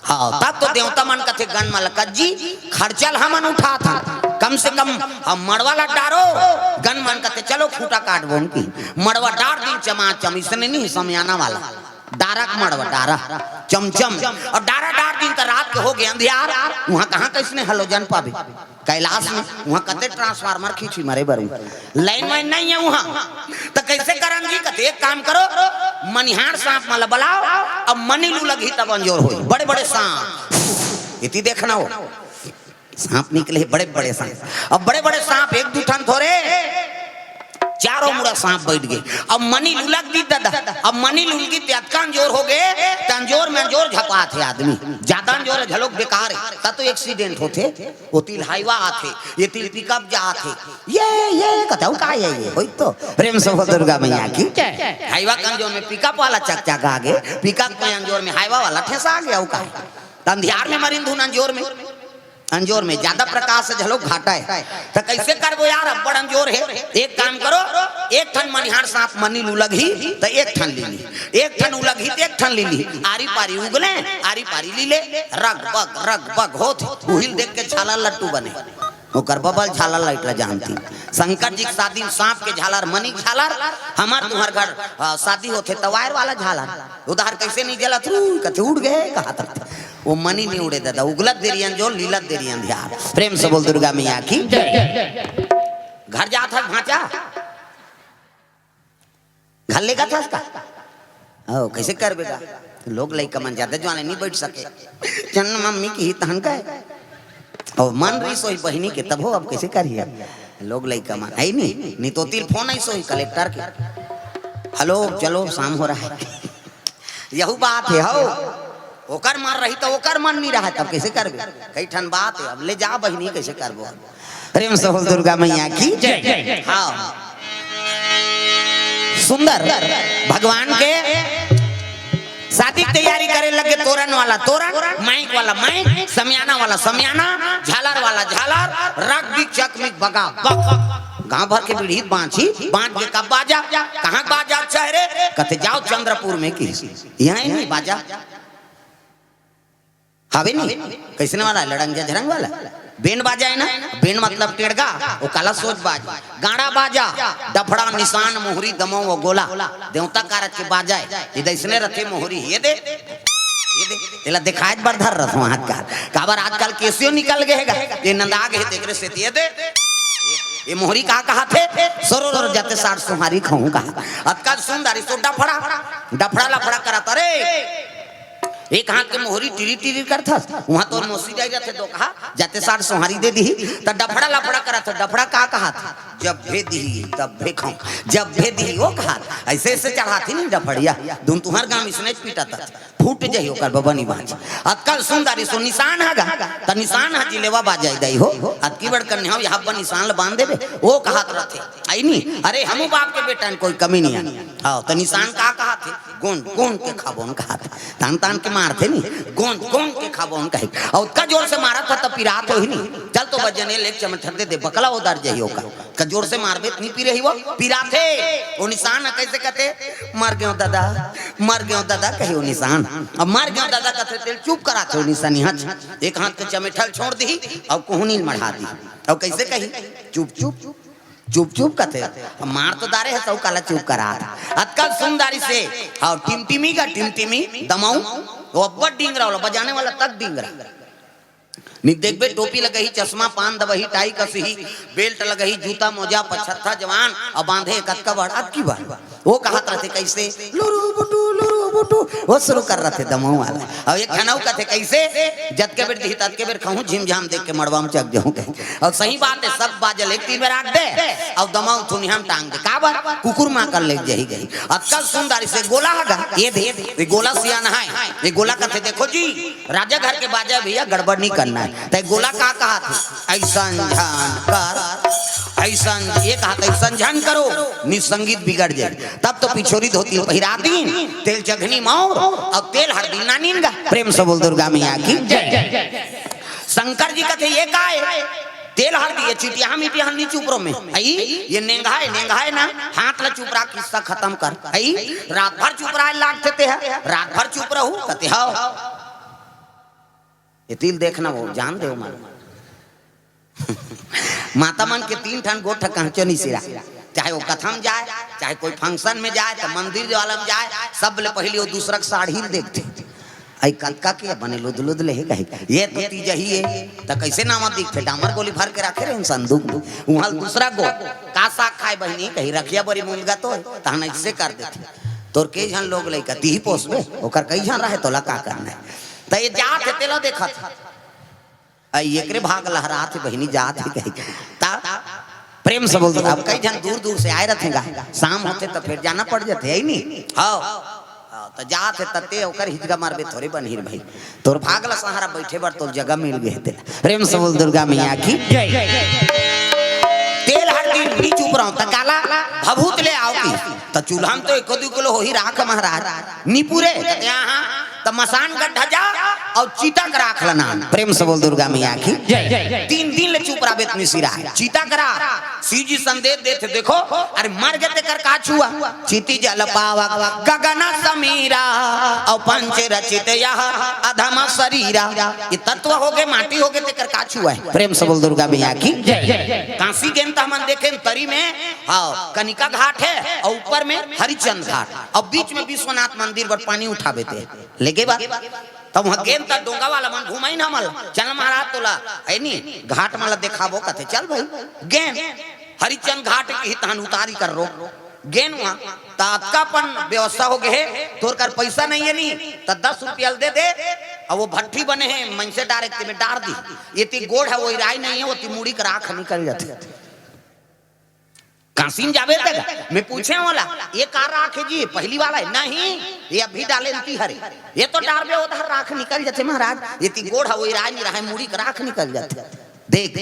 हाँ, तब तो देवता मन कथे गन मलकत जी, खर्चा ल हमन उठात हन, कम से कम हम मड़वा ला डारो। गन मन कथे चलो खूंटा काटबो न की। मड़वा डार दिन चमाचम, इसने नहीं समियाना वाला, डारा के मड़वा, डारा, चमचम। अउ डारा डार दिन त रात के हो गे अंधियार, उहाँ कहाँ कइसने हलोजन पाबे? कैलाश में उहाँ कते ट्रांसफार्मर खींची मरे बर, लाइन वाइन नहीं हे उहाँ। त कइसे करन जी? कथे एक काम करो, मनिहार सांप मन ला बलाव, अब मनी लू लगही तब अंजोर होई। बड़े बड़े सांप, एती देखना हो, सांप निकले बड़े बड़े सांप। अब बड़े बड़े सांप एक दू ठन थोरे, चारों मुड़ा सांप बइठ गे। अब मनी लू लग गे दादा, अब मनी लू लगी त अतका अंजोर हो गे, त अंजोर में अंजोर झपाथे आदमी, जादा अंजोर घलोक बेकार हे, त तो एक्सीडेंट होथे। ओती ले हाईवा आथे, एती ले पिकअप जाथे। ये, ये, कथे अउ का हे ये? होई तो। प्रेम से बोल दुर्गा मैया की। जय। हाईवा के अंजोर में पिकअप वाला चकचका गे, पिकअप के अंजोर में हाईवा वाला ठेसा गे, अउ का हे? त अंधियार में मरिन धुन अंजोर में, अंजोर में जादा प्रकाश से घलोक घाटा हे। त कइसे करबो यार, अब्बड़ अंजोर हे। एक काम करो, एक ठन मनिहार सांप मनी लू लगही, त एक ठन ले ली। एक ठन उलगही त एक ठन ले ली, आरी पारी उगले, आरी पारी लीले, रग बग, रग बग होत, उही ल देख के झालर लट्टू बने। ओकर बबल झालर लाइट ला जानती। शंकर जी के शादी में सांप के झालर, मनी के झालर, हमर तुंहर घर, अ, शादी होथे त वायर वाला झालर। उधार कइसे नहीं जलत, रू, कथे उड़ गे, कहा था। वो मनी नहीं उड़े दादा, उगलत देरी अंजोर, लीलत देरी अंधियार। प्रेम से बोल दुर्गा मैया की। जय। घर जात हस भांचा? घर लेगत हस का? ओ, कइसे करबे गा? लोग लइका मन जादा जुवान हे, नहीं बइठ सके। चल मम्मी किही तहन का हे? ओ, मन रहिस होही बहिनी के, तभो अब कइसे करही? लोग लइका मन, हे नहीं? नहीं तो ओती ले फोन आइस होही कलेक्टर के। हेलो, चलो, शाम हो रहा है। यहू बात हे, हव। ओकर मन रही त ओकर मन नहीं रहा, तब कइसे करबे? कई ठन बात हे, अब ले जा बहिनी, कइसे करबो? प्रेम से बोल दुर्गा मैया की। जय, जय, जय। हाँ। सुंदर भगवान के शादी के तैयारी करे लगे, तोरन वाला तोरन, माइक वाला माइक, समियाना वाला समियाना, झालर वाला झालर, रग बिग चकमिक बगा बग। गांव भर के बीड़ी बांची, बांच के कब बाजा, कहाँ बाजा, शहरे, कथे जाव चंद्रपुर में की। इहाँ नहीं बाजा। हवे नहीं, कइसने वाला, लड़ंग झरंग वाला। बेंड बाजा हे ना, बेंड मतलब टेड़गा, ओ काला सोज बाज। गाड़ा बाजा, डफड़ा, निसान, मोहरी, दमऊ अउ गोला। देवता कारज के बाजा हे, ये दइसने रथे मोहरी, ये दे, ये दे, तेला देखाय बर धर रथों हाथ का। काबर आजकल केसियो निकल गे हे गा, ये नंदा गे हे, तेकरे सेती ये दे। ये मोहरी का कहाथे? सरोर जाते साठ सोहारी खाऊं कहा। अतका सुंदर इसो डफड़ा, डफड़ा लफड़ा करत, अरे एक हाथ के मोहरी टिरी टिरी करथस, वहां तो मोसी जाई जाते दो कहा, जाते साठ सोहारी दे दी, त डफड़ा लफड़ा करत, डफड़ा का कहाथे? जब भे दी तब भे खाऊं, जब भे दी वो कहा, ऐसे ऐसे चढ़ाती नहीं डफड़िया, दुन तुहर गांव इसने पीटा तक फूट जाई ओकर बबनी बांच। अतका सुंदर इसो निशान ह गा, त निशान ह जिलेवा बाजाई दई हो। अतकी बड़ कन्या हो, यहाँ पर निशान ल बांध देबे, वो कहत रहथे। आई नी, अरे हमू बाप के बेटा न कोई कमी नहीं है। हाँ, त निशान का कहत हे? गोंद, गोंद के खाबोन कहत हे। तान, तान के मारथे नी, गोंद, गोंद के खाबोन कहे। अउ अतका जोर से मारत ह त पिरात होही नी। चल तो बजने ले एक चमट दे दे, बकला उधर जाई ओकर। का जोर से मारबे त नी पिरे ही वो, पिराथे। वो निशान ह कैसे कहते? मर गयो दादा, मर गयो दादा कही वो निशान। अब मर गयो दादा कहते तेल चुप कराथे वो निशानी हच। एक हाथ के चमेठल छोड़ दी, अब कोहनी मढ़ा दी। अब कैसे कही? चुप चुप, चुप चुप कहते। अब मार तो दारे है, सौ काला चुप करा। अतका सुंदरी से, हाँ, टिमटिमी का टिमटिमी दमाऊ, वो अब्बड़ डिंगरा वाला, बजाने वाला तक डिंगरा। नी देखबे, टोपी लगही, चश्मा, पान दबही, टाई कसही, बेल्ट लगही, जूता, मोजा, पछत्था, जवान, अउ बांधे कतका बड़, अतकी बड़। वो कहत रहथे कैसे, "लुरु बुटु, लुरु बुटु", वो शुरू कर रहथे दमऊ वाला। अउ एक ठन अउ कहथे कैसे, "जतके बेर दिही, ततके बेर खाहूं, झिमझाम देख के मड़वा में चक जाहूं" कहे। अउ सही बात है, सब बाजल एक तीन बेर आग दे, अउ दमऊ थुनिया में टांग दे। काबर? कुकुर मां कर ले जही गही। अतका सुंदर इसे गोला हगा, ये दे, ये गोला सियान है, ये गोला कहथे, देखो जी, राजा घर के बाजा भैया, गड़बड़ नहीं करना है। तै गोला का कहाथे? ऐसन झन कर, ऐसन, ये कहाथे, ऐसन झन करो, नी संगीत बिगड़ जाए। तब तो पिछोरी धोती पहिरा दीन, तेल चघनी मौर, अउ तेल हरदी नानीन गा। प्रेम से बोल दुर्गा मैया की जय। शंकर जी कहथे, ये का है? तेल हरदी, ये चिटिया मिटिया नहीं चुप रहो में। आई, ये नेंगा है, नेंगा है ना, हाथ ला चुप रहा, किस्सा खत्म कर। आई, रात भर चुप रहा, लागथे ते है, रात भर चुप रहू, कहथे, "हाँ।" ये तिल देखना वो, जान दे मन। माता मन के तीन ठन गोठ कहचो नहीं सिरा, चाहे वो कथा में जाए, चाहे कोई function में जाए, तो मंदिर वाला में जाए, सब ले पहले वो दूसरा के साड़ी देखथे। आई कतका के बने लुद लुद ले हे कहे, ये तो तीज ही है, तो कैसे नावा दिखथे? डामर गोली भर के रखे रहे संदूक में, वहां दूसरा गो का साग खाए बहिनी, कही रखिया बरी मुनगा तो है, तहन ऐसे कर देथे। तोर के झन लोग लइका तीही पोसबे, ओकर कई झन रहे, तोला का करना है? त ये जात हे, तेला देखत हे। आ, एकरे भाग लहरात हे बहिनी, जात हे कही। ता प्रेम से बोल दो, अब कई झन दूर दूर से आए रहथे गा, शाम होथे त फिर जाना पड़ जाथे, है नी? हाँ। हाँ, त जात हे तते ओकर हिजगा मारबे थोरे बनही रे भाई। तोर भाग ला सहारा बैठे बर तोर जगह मिल गए हे तेला। प्रेम से बोल दुर्गा मैया की। जय। तेल हरदी नी चुप रहो, त काला भभूत ले आओ की। त चूल्हा में तो एको दू किलो होही राख महाराज। नी पूरे, कहते, "हाँ, हाँ।" त मसान गड्ढा जा अउ चिता के राख लना। प्रेम से बोल दुर्गा मैया की। जय। तीन दिन ले चुप रहा बेत मिसिरा। चिता के राख। शिव जी संदेश देथे, देखो, अरे मर गए तेकर का छुआ? चिति जल पावा गगन समीरा, अउ पंच रचित यह अधम शरीरा। ये तत्व हो गए, माटी हो गए, तेकर का छुआ है? प्रेम से बोल दुर्गा मैया की। जय। काशी गेन त हमन देखे तरी में, हाँ, कनिका घाट है अउ ऊपर में हरिचंद घाट, अउ बीच में विश्वनाथ मंदिर बर पानी उठावे ते लेगे बा। तब वहां गेन त डोंगा वाला मन घुमाई ना मल, चल महाराज तोला, है नी, घाट मला देखाबो कथे, चल भाई। गेन हरिचंद घाट की तहन उतारी कर रो। गेन वहां त अतका अपन व्यवस्था हो गए हे, तोर कर पैसा नहीं है नी, त दस रुपया दे दे, अउ वो भट्ठी बने हे, मनसे डारे ते में डार दी, ये ती गोड़ है, वो राय नहीं है, वो ती मुड़ी कर आंख निकल जाती। काशी में जाबे तक मैं पूछे वाला, "ये का राख है जी? पहली वाला है?" "नहीं, ये अभी डाले ती हरे।" "ये तो डारबे उधर राख निकल जाते महाराज, ये ती गोड़ है, वो राय नहीं रहा है, मुड़ी कर आंख निकल जाते।" देख,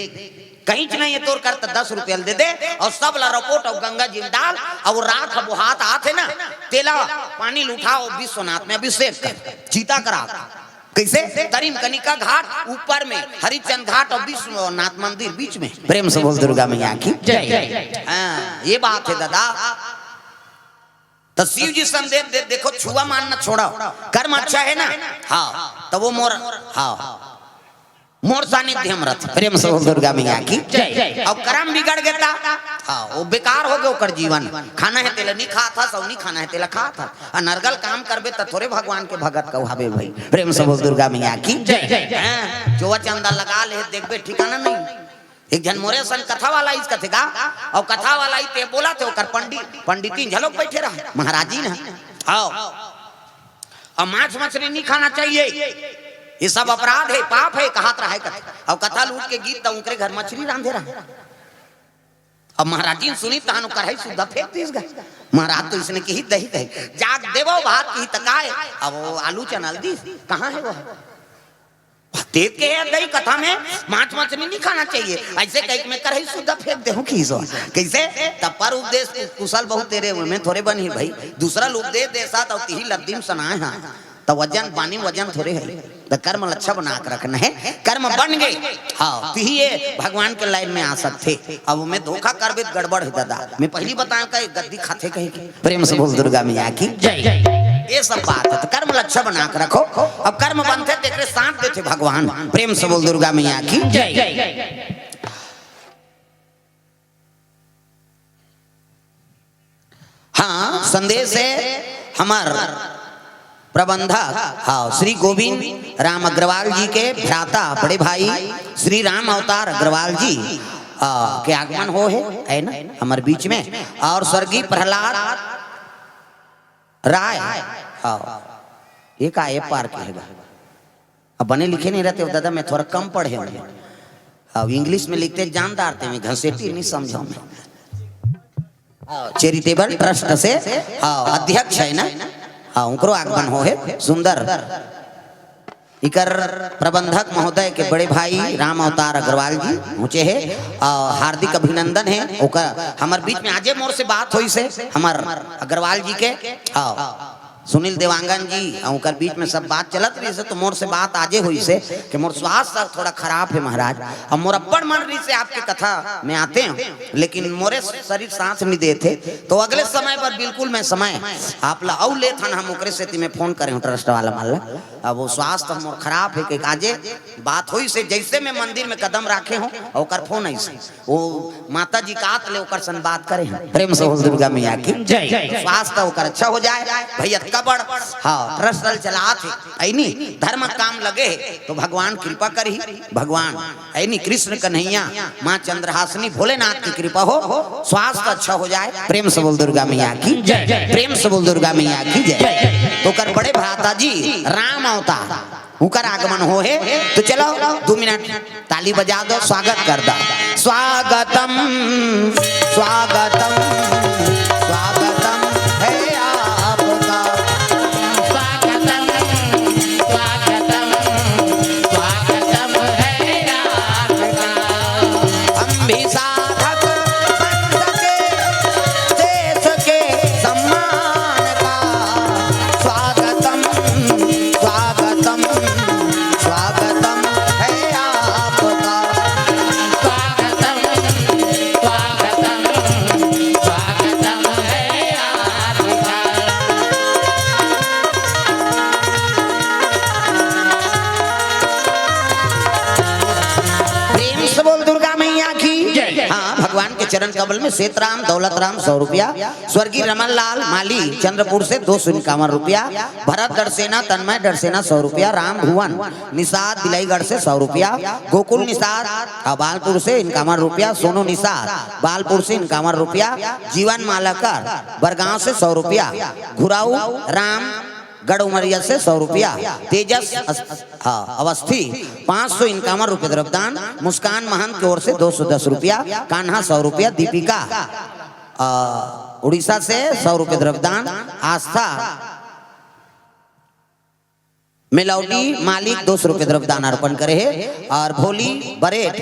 कहीं च नहीं है तोर कर त दस रुपया दे दे अउ सब ला रपोट अउ गंगा जी में डाल अउ राख बोहात आथे ना, तेला पानी ल उठाओ, विश्वनाथ में अभिषेक कर, चिता करा। कैसे? तरी में कनिका घाट, ऊपर में हरिचंद घाट अउ विश्वनाथ मंदिर बीच में। प्रेम से बोल दुर्गा मैया की जय। हाँ, ये बात है दादा। त शिव जी संदेश दे, देखो छुआ मानना छोड़ो, कर्म अच्छा है ना? हाँ, त वो मोर, हाँ, मोर सानिध्य में रथ। प्रेम से बोल दुर्गा मैया की जय। अउ कर्म बिगड़ गए त, हाँ, वो बेकार हो गए ओकर जीवन। खाना है तेला नहीं खात हस, अउ नहीं खाना है तेला खात हस। अनर्गल काम करबे त थोरे भगवान के भगत कहवाबे भाई। प्रेम से बोल दुर्गा मैया की जय। हाँ, जोवा चंदा लगा ले, देखबे ठिकाना नहीं। एक झन मोरे सन कथा वाला आइस कथे गा, अउ कथा वाला आइस ते बोलथे, ओकर पंडित, पंडितिन घलोक बइठे रहय, महाराजिन ह। हव, अउ मांस मछली नहीं खाना चाहिए, ये सब अपराध हे, पाप हे, कहत रहय कथे। अउ कथा लूट के गिस त उंकरे घर मछली रांधे रहय। अब महाराजिन सुनिस तहन ओ कढ़ाई सुद्धा फेंक दिस गा। महाराज तो इसने किहिस दही कहे, जाके देवव भात, किहिस त काय? अब ओ आलू चना ल दिस, कहाँ हे वो? तें त कहे दही कथा में मांस मछली नहीं खाना चाहिए, अइसे कहिके मैं कढ़ाई सुद्धा फेंक देहूं किहिस ओ। कइसे? त पर उपदेश कु-, कुसल बहुत तेरे में थोरे बनही भई, दूसरा ल उपदेश देस त तिही लद्दी म सनाय हा। त वजन बानी वजन थोरे हे, त कर्म ल अच्छा बना के रखना हे। कर्म बन गे, हव, तिही ये भगवान के लाइन में आ सकथे। अब ओमे धोखा करबे त गड़बड़ हे दादा। मैं पहिली बतायेंव का ये गद्दी खाथे कहिके। प्रेम से बोल दुर्गा मैया की जय। ये सब बात हे, त कर्म ल अच्छा बना के रखो। अब कर्म बनथे तेकरे साथ देथे भगवान। प्रेम से बोल दुर्गा मैया की जय। हाँ, संदेश हे हमर प्रबंधक, हाँ, श्री गोविंद राम अग्रवाल जी के भ्राता, बड़े भाई श्री राम अवतार अग्रवाल जी, आ, के आगमन हो हे, हे ना, हमर बीच में। अउ स्वर्गीय प्रहलाद राय, हाँ, ये का, ये पार के हे गा। अब बने लिखे नहीं रहते हो दादा, मैं थोड़ा कम पढ़े हूँ। अब इंग्लिश में लिखते जानदार ते, मैं घसेटी नहीं समझा मैं। हाँ, चैरिटेबल ट्रस्ट से, हाँ, अध्यक्ष हे ना, हाँ, उंकरो आगमन हो हे, सुंदर। इकर प्रबंधक महोदय के बड़े भाई राम अवतार अग्रवाल जी पहुंचे हे, अउ हार्दिक अभिनंदन हे। ओकर हमर बीच में आजे मोर से बात होइस हे, हमर अग्रवाल जी के, हाँ, सुनील देवांगन जी, अउ ओकर बीच में सब बात चलत रहिस हे, त मोर से बात आजे होइस हे कि मोर स्वास्थ्य थोड़ा खराब हे महाराज। अब मोर अब्बड़ मन रहिस हे आपके कथा में आतेंव, लेकिन मोरे शरीर साथ नहीं देत हे, त अगले समय बर बिल्कुल मैं समय आप ला अउ लेथन, हम ओकरे सेती मैं फोन करे हूँ ट्रस्ट वाला मन ला। अब ओ स्वास्थ्य मोर खराब हे के काजे बात होइस हे, जइसे मैं मंदिर में कदम राखे हूँ, ओकर फोन आइस हे। ओ माता जी का आत ले ओकर सन बात करे हूँ। प्रेम से बोल दुर्गा मैया की जय। स्वास्थ्य ओकर अच्छा हो जाए। भैया अतका बड़, हाँ, ट्रस्ट ल चलात हे, अइनी धर्म काम लगे हे, त भगवान कृपा करही। भगवान अइनी कृष्ण कन्हैया, माँ चंद्रहासिनी, भोलेनाथ की कृपा हो, स्वास्थ्य अच्छा हो जाए। प्रेम से बोल दुर्गा मैया की जय। प्रेम से बोल दुर्गा मैया की जय। त ओकर बड़े भ्राता जी राम अवतार, उंकर आगमन हो हे, त चलो दू मिनट ताली बजा दो, स्वागत कर दो। स्वागतम, स्वागतम, स्वागतम हे आपका। स्वागतम, स्वागतम, स्वागतम हे आपका। हम भी साधक बन सके देश के सम्मान का। स्वागतम, स्वागतम, स्वागतम हे आपका। स्वागतम, स्वागतम, स्वागतम हे आपका। प्रेम से बोल दुर्गा मैया की जय। हाँ, भगवान के चरण कमल में सेतराम दौलतराम सौ रुपया, स्वर्गीय रमन लाल माली चंद्रपुर से दो सौ इक्यावन रुपया, भरत डरसेना, तन्मय डरसेना सौ रुपया, राम भुवन निषाद बिलाईगढ़ से सौ रुपया, गोकुल निषाद, अ, बालपुर से इक्यावन रुपया, सोनू निषाद बालपुर से इक्यावन रुपया, जीवन मालाकर बरगांव से सौ रुपया, घुराऊ राम गढ़ उमरिया से सौ रुपया, तेजस अस-, हाँ, अवस्थी पाँच सौ इक्यावन रुपये द्रव्यदान, मुस्कान महंत की ओर से दो सौ दस रुपया, कान्हा सौ रुपया, दीपिका, अ, उड़ीसा से सौ रुपये द्रव्यदान, आस्था मेलौडी मालिक दो सौ रुपये द्रव्यदान अर्पण करे हे अउ भोली बरेठ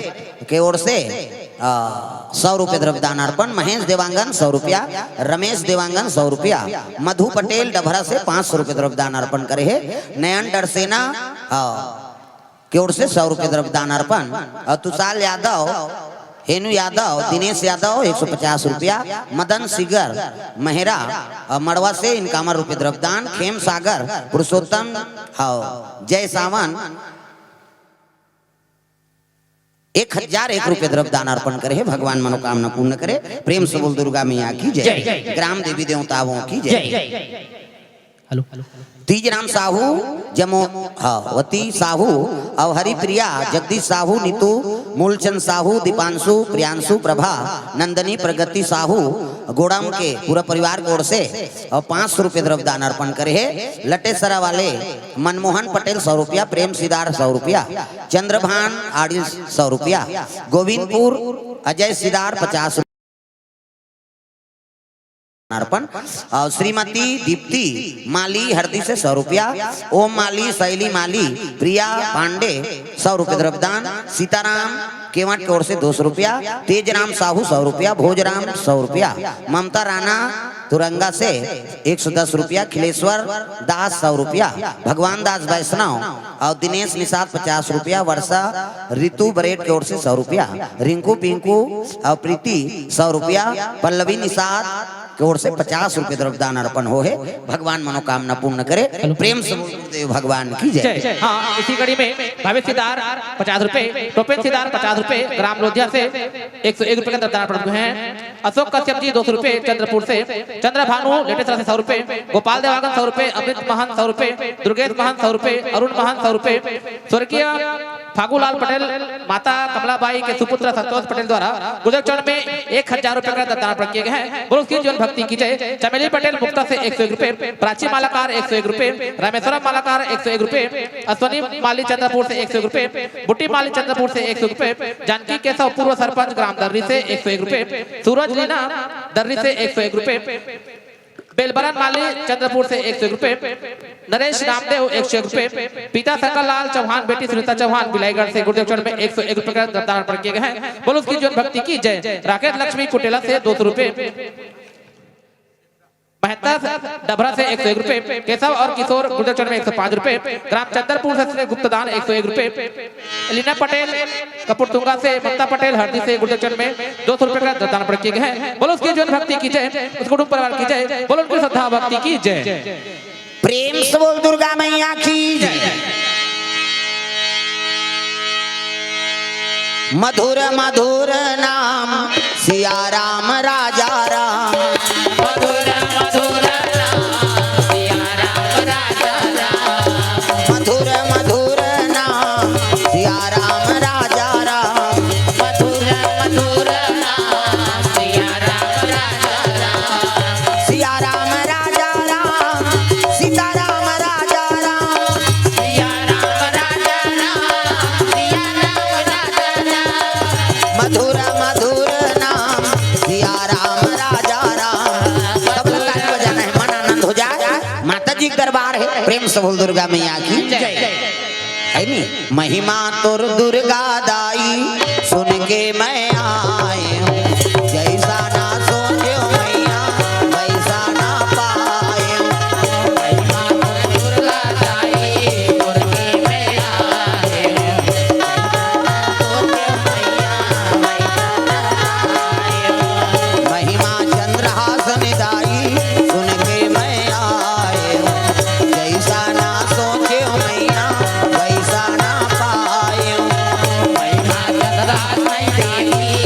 के ओर से, अ, सौ रुपये द्रव्यदान अर्पण, महेश देवांगन सौ रुपया, रमेश देवांगन सौ रुपया, मधु पटेल डभरा से पाँच सौ रुपये द्रव्यदान अर्पण करे हे, नयन डरसेना, अ, के ओर से सौ रुपये द्रव्यदान अर्पण, अउ तुषार यादव, हेनू यादव, दिनेश यादव एक सौ पचास रुपया, मदन सिगर मेहरा, अ, मड़वा से इक्यावन रुपये द्रव्यदान, खेम सागर पुरुषोत्तम, अउ जय सावन एक हजार एक रुपये द्रव्यदान अर्पण करे हे। भगवान मनोकामना पूर्ण करे। प्रेम से बोल दुर्गा मैया की जय। जय। ग्राम देवी देवताओं की जय। जय। हेलो। तीज राम साहू, जमो, हाँ, वती साहू, अउ हरिप्रिया, जगदीश साहू, नीतू, मूलचंद साहू, दीपांशु, प्रियांशु, प्रभा, नंदनी, प्रगति साहू, गोड़म के पूरा परिवार के ओर से अउ पाँच सौ रुपये द्रव्य दान अर्पण करे हे। लटेसरा वाले मनमोहन पटेल सौ रुपया, प्रेम सिदार सौ रुपया, चंद्रभान आड़ी सौ रुपया, गोविंदपुर अजय सिदार पचास अर्पण। अउ श्रीमती दीप्ति माली हरदी से सौ रुपया, ओम माली, शैली माली, प्रिया पांडे सौ रुपये द्रव्यदान, सीताराम केवट के ओर से दो सौ रुपया, तेजराम साहू सौ रुपया, भोजराम सौ रुपया, ममता राणा तुरंगा से एक सौ दस रुपया, खिलेश्वर दास सौ रुपया, भगवान दास वैष्णव अउ दिनेश निषाद पचास रुपया, वर्षा रितु बरेट के ओर से सौ रुपया, रिंकू पिंकू अउ प्रीति सौ रुपया, पल्लवी निषाद के ओर से पचास रुपये द्रव्यदान अर्पण हो हे। भगवान मनोकामना पूर्ण करे। प्रेम से बोल गुरुदेव भगवान की जय। जय। हाँ, इसी कड़ी में भावेश सिदार पचास रुपये, टोपेन सिदार पचास रुपये, ग्राम लोधिया से एक सौ एक रुपये का द्रव्यदान अर्पण हुए हैं। अशोक कश्यप जी दो सौ रुपये चंद्रपुर से, चंद्र भानु लेटेसरा से सौ रुपये, गोपाल देवांगन सौ रुपये, अमृत महंत सौ रुपये, दुर्गेश महंत सौ रुपये, अरुण महंत सौ रुपये, स्वर्गीय फागूलाल पटेल, माता कमलाबाई के सुपुत्र संतोष पटेल द्वारा गुरुदेव चरण में एक हजार रुपये का दान अर्पण किए गए हैं। बोलो उसकी जीवन भक्ति की जय। चमेली पटेल मुक्ता से एक सौ एक रुपये, प्राची मालाकार एक सौ एक रुपये, रामेश्वरम मालाकार एक सौ एक रुपये, अश्वनी माली चंद्रपुर से एक सौ एक रुपये, बुटी माली चंद्रपुर से एक सौ एक रुपये, जानकी केशव पूर्व सरपंच ग्राम दर्री से एक सौ एक रुपये, सूरज लीना दर्री से एक सौ एक रुपये, बेलबरन माली चंद्रपुर से एक सौ एक रुपये, नरेश रामदेव एक सौ एक रुपये, पिता शंकर लाल चौहान, बेटी सुनीता चौहान बिलाईगढ़ से गुरुदेव चरण में एक सौ एक रुपये का दान अर्पण किए गए हैं। बोलो उसकी जीवन भक्ति की जय। राकेश लक्ष्मी कुटेला से दो सौ रुपये, महता डबरा से एक सौ एक रुपये, केशव और किशोर गुरुदेव चरण में एक सौ पाँच रुपये, ग्राम चंदरपुर से गुप्तदान एक सौ एक रुपये, लीना पटेल कपुरतुंगा से, ममता पटेल हरदी से गुरुदेव चरण में दो सौ रुपये का दान अर्पण किए गए हैं। बोलो उसकी जीवन भक्ति की जय, उस कुटुंब परिवार की जय, बोलो उनकी श्रद्धा भक्ति की जय। प्रेम से बोल दुर्गा मैया की जय। मधुर मधुर नाम सिया राम राजा राम। मधुर मधुर नाम सिया राम राजा राम। मधुर मधुर नाम सिया राम राजा राम। मधुर मधुर नाम सिया राम राजा राम। सिया राम राजा राम, सीता राम राजा राम। सिया राम राजा राम, सिया राम राजा राम। मधुर मधुर नाम सिया राम राजा राम। सब लोग ताली बजाना है, मन आनंद हो जाए। माता जी के दरबार है, प्रेम से बोल दुर्गा मैया की जय। है नी? महिमा तोर दुर्गा दाई सुन के मैं आए हूँ, जैसा ना सोचे हो मैया वैसा ना पाए हूँ। महिमा तोर दुर्गा दाई सुन के मैं आए हूँ, जैसा ना सोचे हो मैया वैसा ना पाए हूँ। महिमा चंद्रहास निदाई सुन के मैं आए हूँ, जैसा ना सोचे हो मैया वैसा ना पाए हूँ। महिमा चंद्रहास निदाई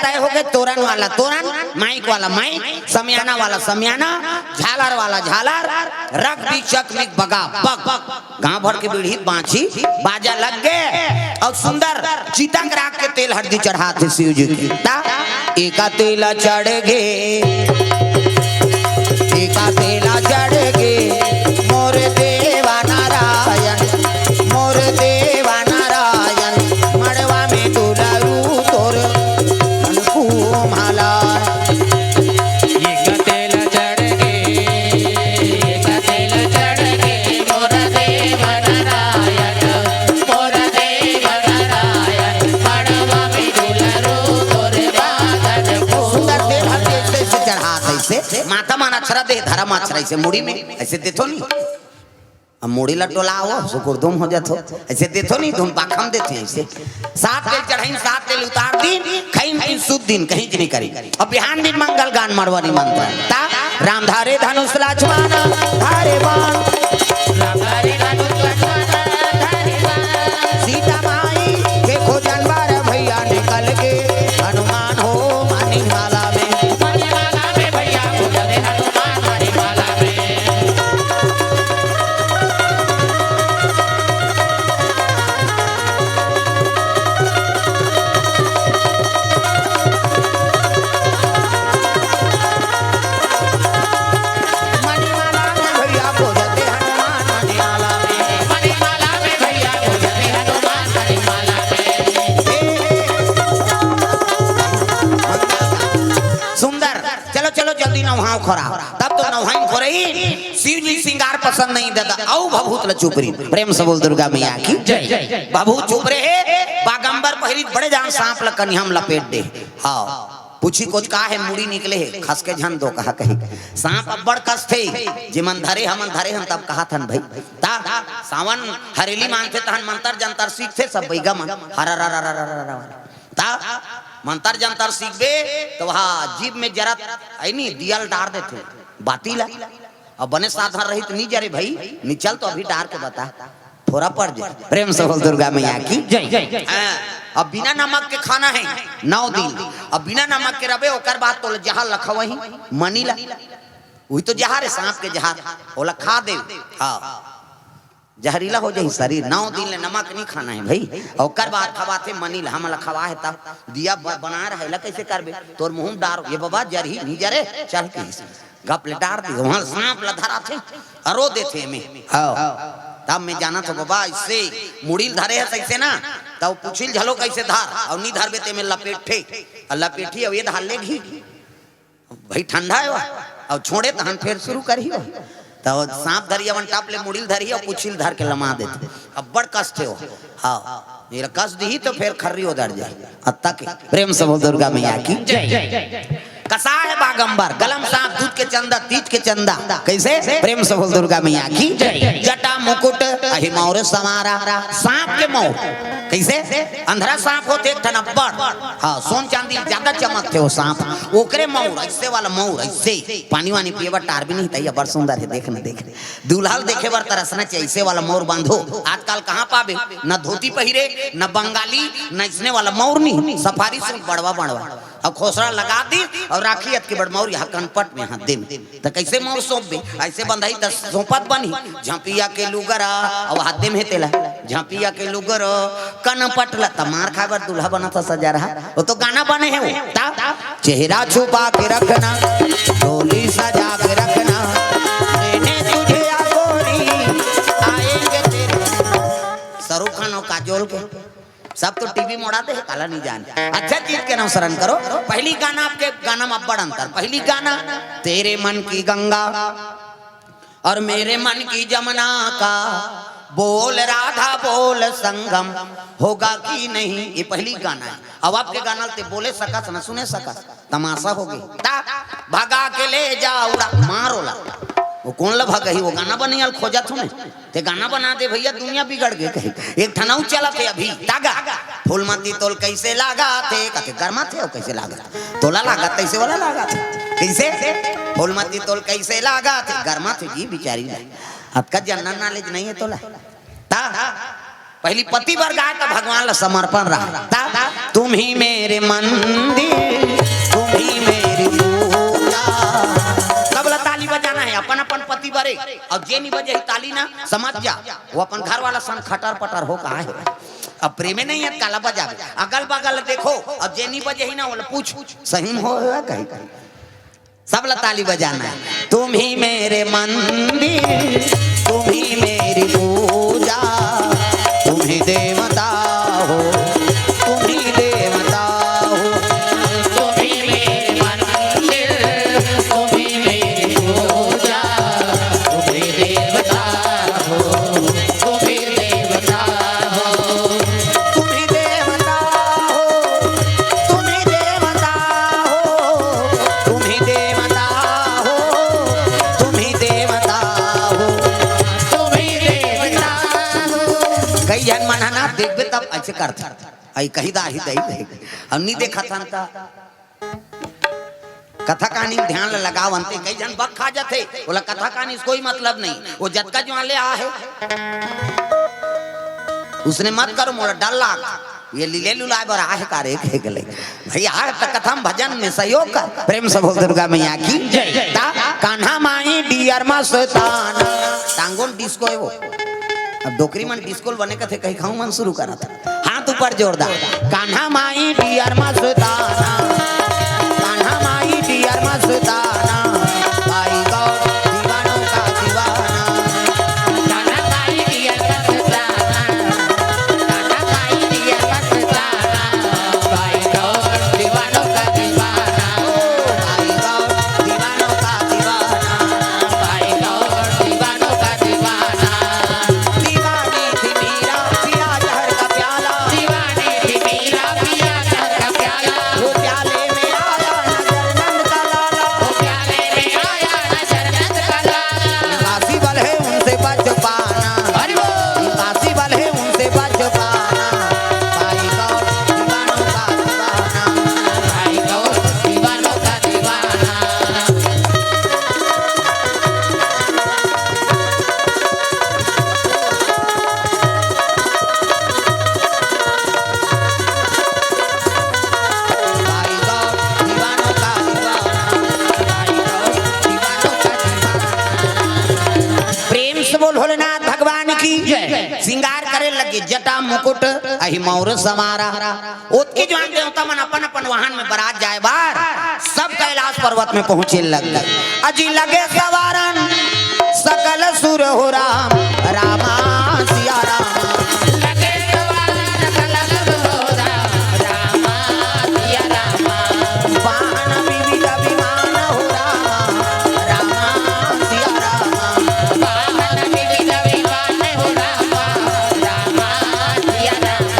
तय हो गए, तोरन वाला तोरन, माइक वाला माइक, समियाना वाला समियाना, झालर वाला झालर, रग बीचक मिक बगा बग। गांव भर के बीड़ी बांची, बाजा लग गए अउ सुंदर चितंग राख के तेल हरदी चढ़ात हे शिव जी के। ता एका तेला चढ़ गे, एका तेला चढ़ गे, मोर देवा नारायण, मोर देवा नारायण, मड़वा में दुलरू तोर तनकू माला। एका तेला चढ़ गे, एका तेला चढ़ गे, मोर देवा नारायण, मोर देवा नारायण, मड़वा में दुलरू तोर बादल को। सुंदर तेल हरदी ऐसे चढ़ात हे, ऐसे माता मन अक्षरा दे, धरम अक्षरा ऐसे मुड़ी में ऐसे देथो नहीं। अब मुड़ी ला टोलाओ, सुकुरदुम हो जाथो। ऐसे देथो नहीं, धुम पाखम देथे ऐसे। सात तेल चढ़ाइन, सात तेल उतार दीन, खइन पिन सुत दिन, कहीं नहीं करी। अब बिहान दिन मंगल गान मड़वा निमंत्रण। ता राम धारे धनुष लक्ष्मण धारे बाण। राम धारे धनुष लक्ष्मण धारे बाण। सीता माई के खोजन बर भैया निकल गे, हनुमान हो मणिमाला में। मणिमाला में भैया खोजन हनुमान मणिमाला में। मणिमाला में भैया खोजते हनुमान मणिमाला में। मणिमाला में भैया खोजते हनुमान मणिमाला में। सुंदर, चलो चलो जल्दी नहाओ खोरा। तब तो नहाइन खोरई, शिव जी सिंगार पसंद नहीं दादा, अउ भभूत ल चुपरी। प्रेम से बोल दुर्गा मैया की जय। भभूत चुपरे हे, बागंबर पहिरी बड़े जान सांप ल कनिहम लपेट दे। हाँ, पूछी कोच का हे, मुड़ी निकले हे, खस के झन दो कहा कही। सांप अब्बड़ कस थे, जे मन धरे हमन धरे हन तब कहा थन भाई। ता सावन हरेली मानथे तहन मंतर जंतर सीखथे सब बैगा मन। हर हर हर हर हर हर। ता मंतर जंतर सीखबे तो वहा जीभ में जरत आई नी दियल डार देथे बाती ला। अब बने साधन रही तो नी जरे भाई, नी चल तो अभी डार के बता, थोड़ा पड़ जाए। प्रेम से बोल दुर्गा मैया की जय। हाँ, अब बिना नमक के खाना है नौ दिन। अब बिना नमक के रबे ओकर बाद तो जहर लखवही मनीला, वही तो जहर है सांप के जहर, ओला खा दे। हाँ, जहरीला हो जाही शरीर। नौ दिन ले नमक नहीं खाना है भाई। अउ ओकर बाद खवाथे मनीला, हमला खवा है तब दिया ब-, बना रहे ला कैसे करबे? तोर मुंह में डार, ये बाबा जरही नहीं जरे, चल के गप ले डार दी, वहां सांप ला धरा थे, अरो दे थे में। हाँ। तब मैं जाना था बाबा, इससे मुड़ील धरे है सही से ना, तब पुछिल झलो कैसे धर, और नहीं धरबे ते में लपेट थे, और लपेटी, और ये धार ले घी। भाई ठंडा है वा, और छोड़े तहन फिर शुरू करी हो। तो सांप धरी, अवन टप ले मुड़ील धरी, और पुछिल धर के लमा देते, अब बड़ कष्ट है हो। हाँ, ये कष्ट दी तो फिर खर्री उधर जाए। अत्ता के प्रेम से बोल दुर्गा मैया की जय। कसा है बागंबर, गलम सांप, दूध के चंदा, तीज के चंदा। कैसे? प्रेम से बोल दुर्गा मैया की जय। जटा मुकुट अहि मौर समारा, सांप के मौर। कैसे? अंधरा सांप होते एक ठन अब्बड़, हाँ, सोन चांदी ज्यादा चमकथे वो सांप। ओकरे मौर, ऐसे वाला मौर, ऐसे पानी वानी पिए बर टार भी नहीं तैया, बड़ सुंदर है, देख न, देख। दूल्हा ल देखे बर तरसना चाहिए, ऐसे वाला मौर बांधो। आजकल कहाँ पाबे, न धोती पहिरे, न बंगाली, न इसने वाला मौर नहीं, सफारी सूट बड़वा बड़वा। अब खोसड़ा लगा दी और राखी अतके बड़ मौर यहाँ कनपट में हाथ दे में। तो कैसे मौर सौंपबे? ऐसे बंधाई त सौंपत बनी। झपिया के लुगरा, अब हाथ दे में तेला। झपिया के लुगरा, कनपट ला, त मार खाए बर दूल्हा बना था सजा रहा। वो तो गाना बने है वो। ता? चेहरा छुपा के रखना, डोली सजा के रखना, मैंने तुझे या गोरी, आएंगे तेरे। शाहरुख खान और काजोल के, सब तो टीवी मोड़ा दे, काला नहीं जान। अच्छा चीज के नाम शरण करो। पहली गाना आपके गाना में अब्बड़ अंतर। पहली गाना, तेरे मन की गंगा और मेरे मन की जमुना का बोल राधा बोल संगम होगा कि नहीं, ये पहली गाना है। अब आपके गाना ते बोले सकस न सुने सकस, तमाशा हो गई। ता भगा के ले जा उड़ा मारो ला। वो कौन ला भगही? वो गाना बनियल खोजत हूँ मैं। ते गाना बना दे भैया, दुनिया बिगड़ गए कहीं। एक ठनऊ चला थे अभी तागा, फूलमती तोल कैसे लागा थे, कहते गरमा थे और कैसे लागा थे? तोला लागत तैसे वाला लागत हे। कैसे? फूलमती तोल कैसे लागत हे? गरमाथे जी बिचारी ला। अतका जनरल नॉलेज नहीं है तोला। ता पहली पति बर गाय त भगवान ला समर्पण रहा। ता तुम ही मेरे मंदिर, तुम ही मेरी पूजा। सबला ताली बजाना हे, अपन अपन पति बरे। अउ जे नी बजे ही ताली ना, समझ जा, वो अपन घर वाला संग खटर पटर हो कहा हे। अब प्रेमे नहीं हे, काला बजाबे। अगल बगल देखो, अउ जे नी बजे ही ना, ओला पूछ, सही में हो या कहीं कहीं। सबला ताली बजाना हे। तुम ही मेरे मंदिर, तुम ही मेरी पूजा, तुम ही देवता हो, तुम ही देवता हो। तुम ही मेरे मंदिर, तुम ही मेरी पूजा, तुम ही देवता हो, तुम ही देवता हो। तुम ही देवता हो, तुम ही देवता हो, तुम ही देवता हो, तुम ही देवता हो, तुम ही देवता हो। कई झन मन ह ना देखबे तब अइसे करथे, अई कही दाही दई दे, अउ नी देखत हन त कथा कहानी में ध्यान ल लगावन ते। कई झन बक खा जाथे, ओला कथा कहानी से कोई मतलब नहीं, वो जतका जुआन ले आ हे। उसने मत करो, मोला डर लाग। ये लीले लुलाए बर आहे का रे, कहे गले। भैया, आए त कथा में भजन में सहयोग कर। प्रेम से बोल दुर्गा मैया की जय। ता कान्हा माई डियर मस्ताना। टांगोन डिस्को हे वो। अब डोकरी मन डिस्को ल बने कथे, कहीं खाऊं मन शुरू करत। हाथ ऊपर जोरदार। कान्हा माई डियर मस्ताना, कान्हा माई डियर मस्ताना, भाई गौर दीवानों का दीवाना। कान्हा माई डियर मस्ताना, कान्हा माई डियर मस्ताना, भाई गौर दीवानों का दीवाना। ओ भाई गौर दीवानों का दीवाना, भाई गौर दीवानों का दीवाना। दीवानी थी मीरा, पिया जहर का प्याला। दीवानी थी मीरा, पिया जहर का प्याला। वो प्याले में आया नजर नंद का लाला। वो प्याले में आया नजर नंद का लाला। काशी वाले उनसे बच पाना। अरे वो। काशी वाले उनसे बच पाना। भाई गौर दीवानों का दीवाना। भाई गौर दीवानों का दीवाना। प्रेम से बोल भोलेनाथ भगवान की जय। श्रृंगार करे लगे, जटा मुकुट अहि मौर समारा। ओतके जुआन देवता मन अपन अपन वाहन में बरात जाए बार सब कैलाश पर्वत में पहुंचे लग। अजी लगे सवारन सकल सुर हो राम, रामा सिया राम। लगे सवारन सकल सुर हो राम, रामा सिया राम। वाहन विविध विमान हो राम, रामा सिया राम। वाहन विविध विमान हो राम, रामा सिया राम।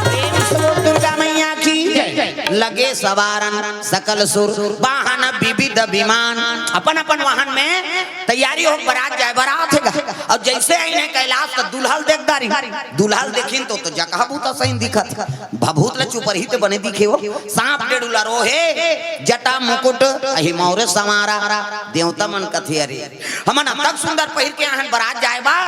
प्रेम से बोल दुर्गा मैया की जय। लगे सवारन सकल सुर, वाहन विविध विमान, अपन अपन वाहन में तैयारी हो, बरात जाए, बरात हे गा। अउ जैसे आइन हे कैलाश त दुल्हा ल देख डारिन, दुल्हा ल देखिन तो, तो जकहा भूता सही दिखत, भभूत ल चुपरही ते बने दिखे हो, सांप डेढ़ उला रोहे, जटा मुकुट अहि मौर संवारा। देवता मन कथे, अरे हमन अतक सुंदर पहिर के आहन बरात जाए बर,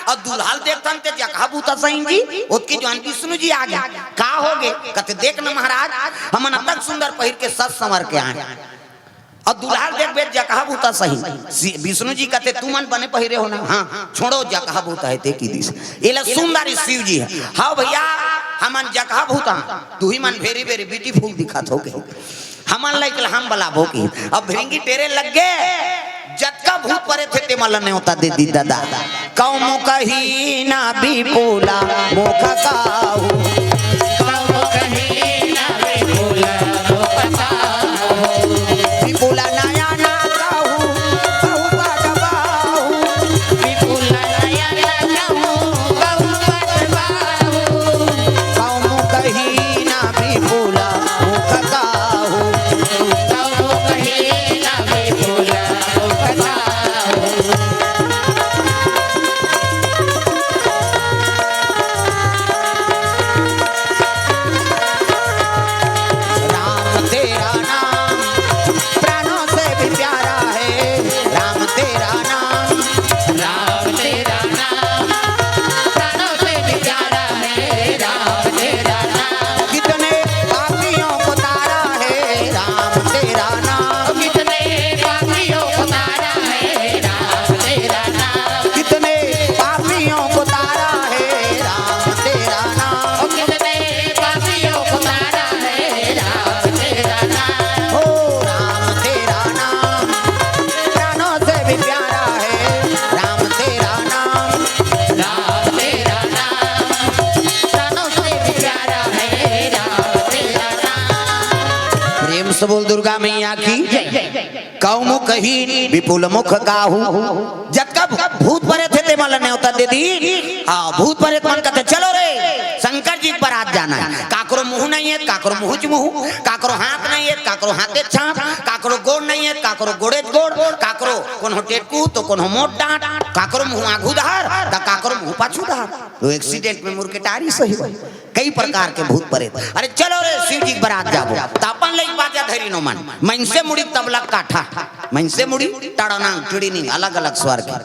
अउ दुल्हा ल देखथन ते जकहा भूता सही जी, ओतके जुआन विष्णु जी आगे, का होगे? कथे देख न महाराज, हमन अतक सुंदर पहिर के सज संवर के आहन, अउ दुल्हा ल देखबे जकहा भूता सही। सि-, विष्णु जी कथे तुमन बने पहिरे हो ना, हाँ, छोड़ो जकहा भूता हे ते की दिस, एला सुंदर शिव जी हे। हाँ भैया, हमन जकहा भूता, तुही मन very very beautiful दिखत हो गे। हमन लइक ल हम बलाबो की। अब भिरिंगी टेरे लग गे, जतका भूत परे थे ते मन ल नेवता दे दी दादा। कौमो कही ना विपुला मोख काहू। कौमो कही ना विपुला मोख काहू। विपुला नया ना काहू, कहू बात बाहू। विपुला नया ना काहू, कहू बात बाहू। कौमो कही ना विपुला मोख काहू। दुर्गा मैया की। कौ मुखहीन विपुल मुख काहू। जतका भूत परेत हे, ते मन ल नेवता दे दी। हाँ, भूत परेत मन कथे, "चलो रे, शंकर जी के बरात जाना हे।" काकरो मुँह नहीं हे, काकरो मुँह च मुँह, काकरो हाथ नहीं हे, काकरो हाथे छाप, काकरो गोड़ नहीं हे, काकरो गोड़े च गोड़, काकरो कोनो टेटकू तो कोनो मोट डांट, काकरो मुँह आगू धार, त काकरो मुँह पाछू धार। तो एक्सीडेंट में मुरकेटारी सही। कई प्रकार के भूत परेत। अरे चलो रे, शिव जी के बरात जाबो। त अपन लइक बाजा धरिन ओमन। मइनसे मुड़ी तबला काठा, मइनसे मुड़ी टड़नांग, टिड़िनिंग, अलग-अलग स्वर के।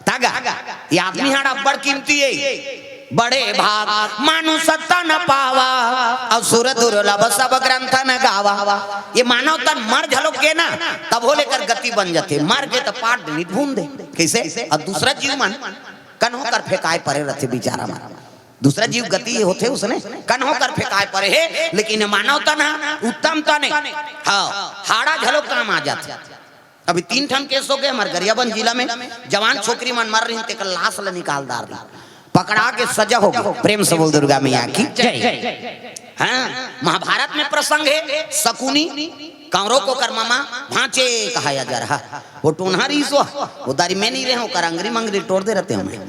त गा, ये आदमी हाड़ अब्बड़ कीमती हे। बड़े भाग मानुष तन पावा, असुर दुर्लभ सब ग्रंथन गावा। ये मानव तन मर घलोक गे ना, तभो ले एकर गति बन जाथे। मर गे त पाट दे, नइ त भून दे। कइसे? अउ दूसरा जीव मन कन्हो कर फेंकाय परे रथे बिचारा मन। दूसरा जीव गति होथे उसने, कन्हो कर फेंकाय परे हे, लेकिन मानव तन ह उत्तम तन हे। हाँ, हाड़ा घलो काम आ जाथे। अभी तीन ठन केस हो गे हमर गरियाबंद जिला में, जवान छोकरी मन मर रहिन, तेकर लाश ल निकाल डार रहिन, पकड़ा के सजा हो गे। प्रेम से बोल दुर्गा मैया की। जय। हाँ, महाभारत में प्रसंग हे, शकुनी, कौरव के ओकर ममा, भांचे कहाया जा रहा। वो टोनहा रहिस, वो दारी में नइ रहे, ओकर अंगरी मंगरी टोर दे रहितेंव मैं।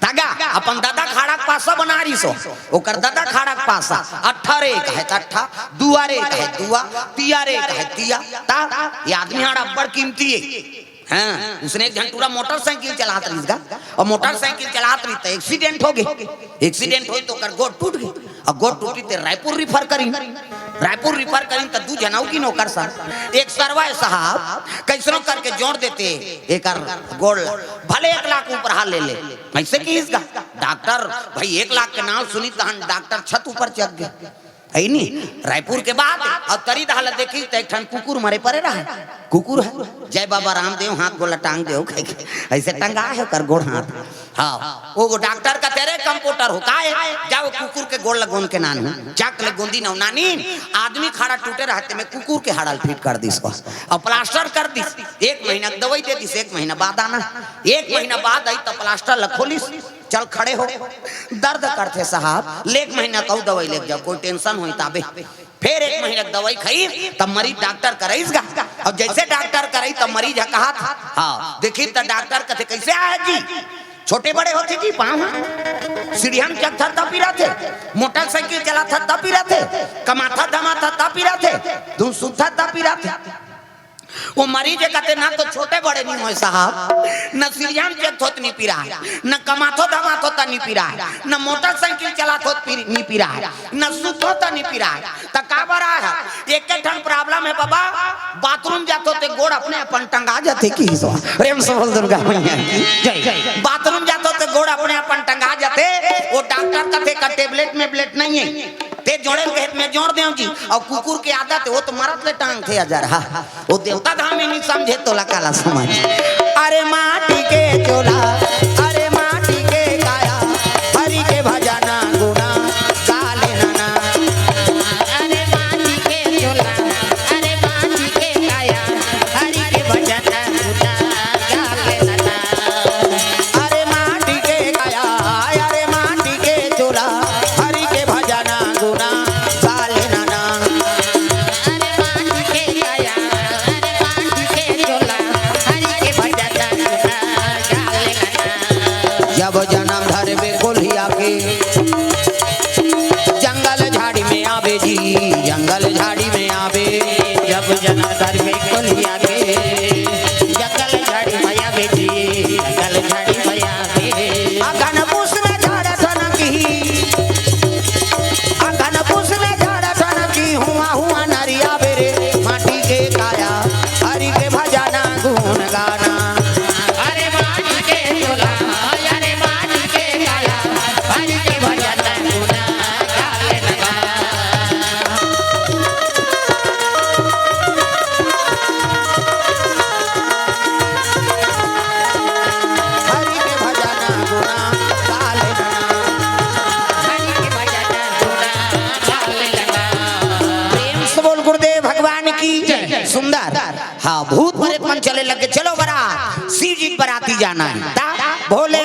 त गा, अपन ददा खाड़ा के पासा बना रहिस, ओकर ददा खाड़ा के पासा, अट्ठा रे कहे त अट्ठा, दुआ रे कहे दुआ, तिया रे कहे तिया। त ये आदमी हाड़ अब्बड़ कीमती हे। हाँ, उसने एक झन टूरा मोटरसाइकिल चलात रहिस गा, अउ मोटरसाइकिल चलात रहिस त एक्सीडेंट हो गे। एक्सीडेंट होइस त ओकर गोड़ टूट गे, अउ गोड़ टूटिस ते रायपुर रिफर करिन। रायपुर रिफर करिन त दू झन अउ गिन ओकर संग। एक सरवा हे साहब, कइसनो करके जोड़ देते एकर गोड़ ला, भले एक लाख उपराहा ले ले। अइसे किहिस गा डॉक्टर, भाई एक लाख के नाव सुनिस तहन डॉक्टर छत ऊपर चघ गे। हइ नी, रायपुर के बाद अउ तरी दहा ल देखिस त एक ठन कुकुर मरे परे रहय। कुकुर हे, जय बाबा रामदेव, हाथ गोड़ ल टांग देव कहिके, अइसे टंगा हे ओकर गोड़ हाथ। हाँ, ओ डॉक्टर कथे, "रे कंपाउंडर हो, का हे? जा ओ कुकुर के गोड़ ल गोंद के लान हो।" जाके ले गोंदिन अउ लानिन, आदमी के हाड़ा टूटे रहय तेमे कुकुर के हाड़ा ल फिट कर दिस बस। अउ प्लास्टर कर दिस। एक महीना के दवई दे दिस, एक महीना बाद आना। एक महीना बाद आइस त प्लास्टर ल खोलिस, चल खड़े हो। दर्द करथे साहब, ले एक महीना के अउ दवई लेके जाव, कोई टेंशन होही ताबे। फेर एक महीना के दवई खाइस, तब मरीज डॉक्टर करा आइस गा। अउ जइसे डॉक्टर करा आइस, तब मरीज ह कहत, हाँ, देखिस त डॉक्टर कथे, "कइसे आय जी? छोटे बड़े होथे जी पाँव ह? सीढ़िया म चघथस त पिराथे, मोटरसाइकिल चलाथस त पिराथे, कमाथस धमाथस त पिराथे, धुन सुतथस त पिराथे।" ओ मरीज ह कथे, "ना तो छोटे बड़े नइ होय साहब, ना सीढ़िया म चघथों त नइ पिराय, ना कमाथों धमाथों त नइ पिराय, ना मोटरसाइकिल चलाथों त नइ पिराय, ना सुतथों त नइ पिराय, त काबर आय हस?" एक ठन प्रॉब्लम हे बाबा, बाथरूम जाथों ते गोड़ अपने अपन टंगा जाथे किहिस। प्रेम से बोल दुर्गा मैया की जय। बाथरूम जाथों ते गोड़ अपने अपन टंगा जाथे। ओ डॉक्टर कथे का टेबलेट मेबलेट नइ हे, ते जोड़े ल कहे त मैं जोड़ देंव जी। अउ कुकुर के आदत हे, ओ तो मरत ले टांगथे अजरहा। ओ देवता धाम में नइ समझे, तोला काला समझ। अरे माटी के चोला, अरे माटी के काया, हरि के भजना गुना गा लेना ना। अरे माटी के चोला, अरे माटी के काया, हरि के भजना गुना गा लेना ना। अरे माटी के काया, अरे माटी के चोला, हरि के भजना गुना गा लेना ना। अरे माटी के काया, अरे माटी के चोला, हरि के भजना गुना गा लेना ना। जब जनम धरबे कोलिहा के, जंगल झाड़ी में आबे जी, जंगल झाड़ी में आबे। जब जनम धरबे कोलिहा के, जंगल झाड़ी में आबे जी, जंगल झाड़ी में आबे। अगन पुस में झाड़ ठनकही, अगन पुस में झाड़ ठनकही, हुआ हुआ नरिया बेरे, माटी के काया, हरि के भजना गुण गाना। अरे माटी के चोला, अरे माटी के काया, हरि के भजना गुण गावे लगा। हरि के भजना गुना गा लेना। हरि के भजना गुना गा लेना। प्रेम से बोल गुरुदेव भगवान की जय। सुंदर। हाँ, भूत प्रेत मन चले लगे, चलो बरात, शिव जी के बराती जाना हे। ता भोले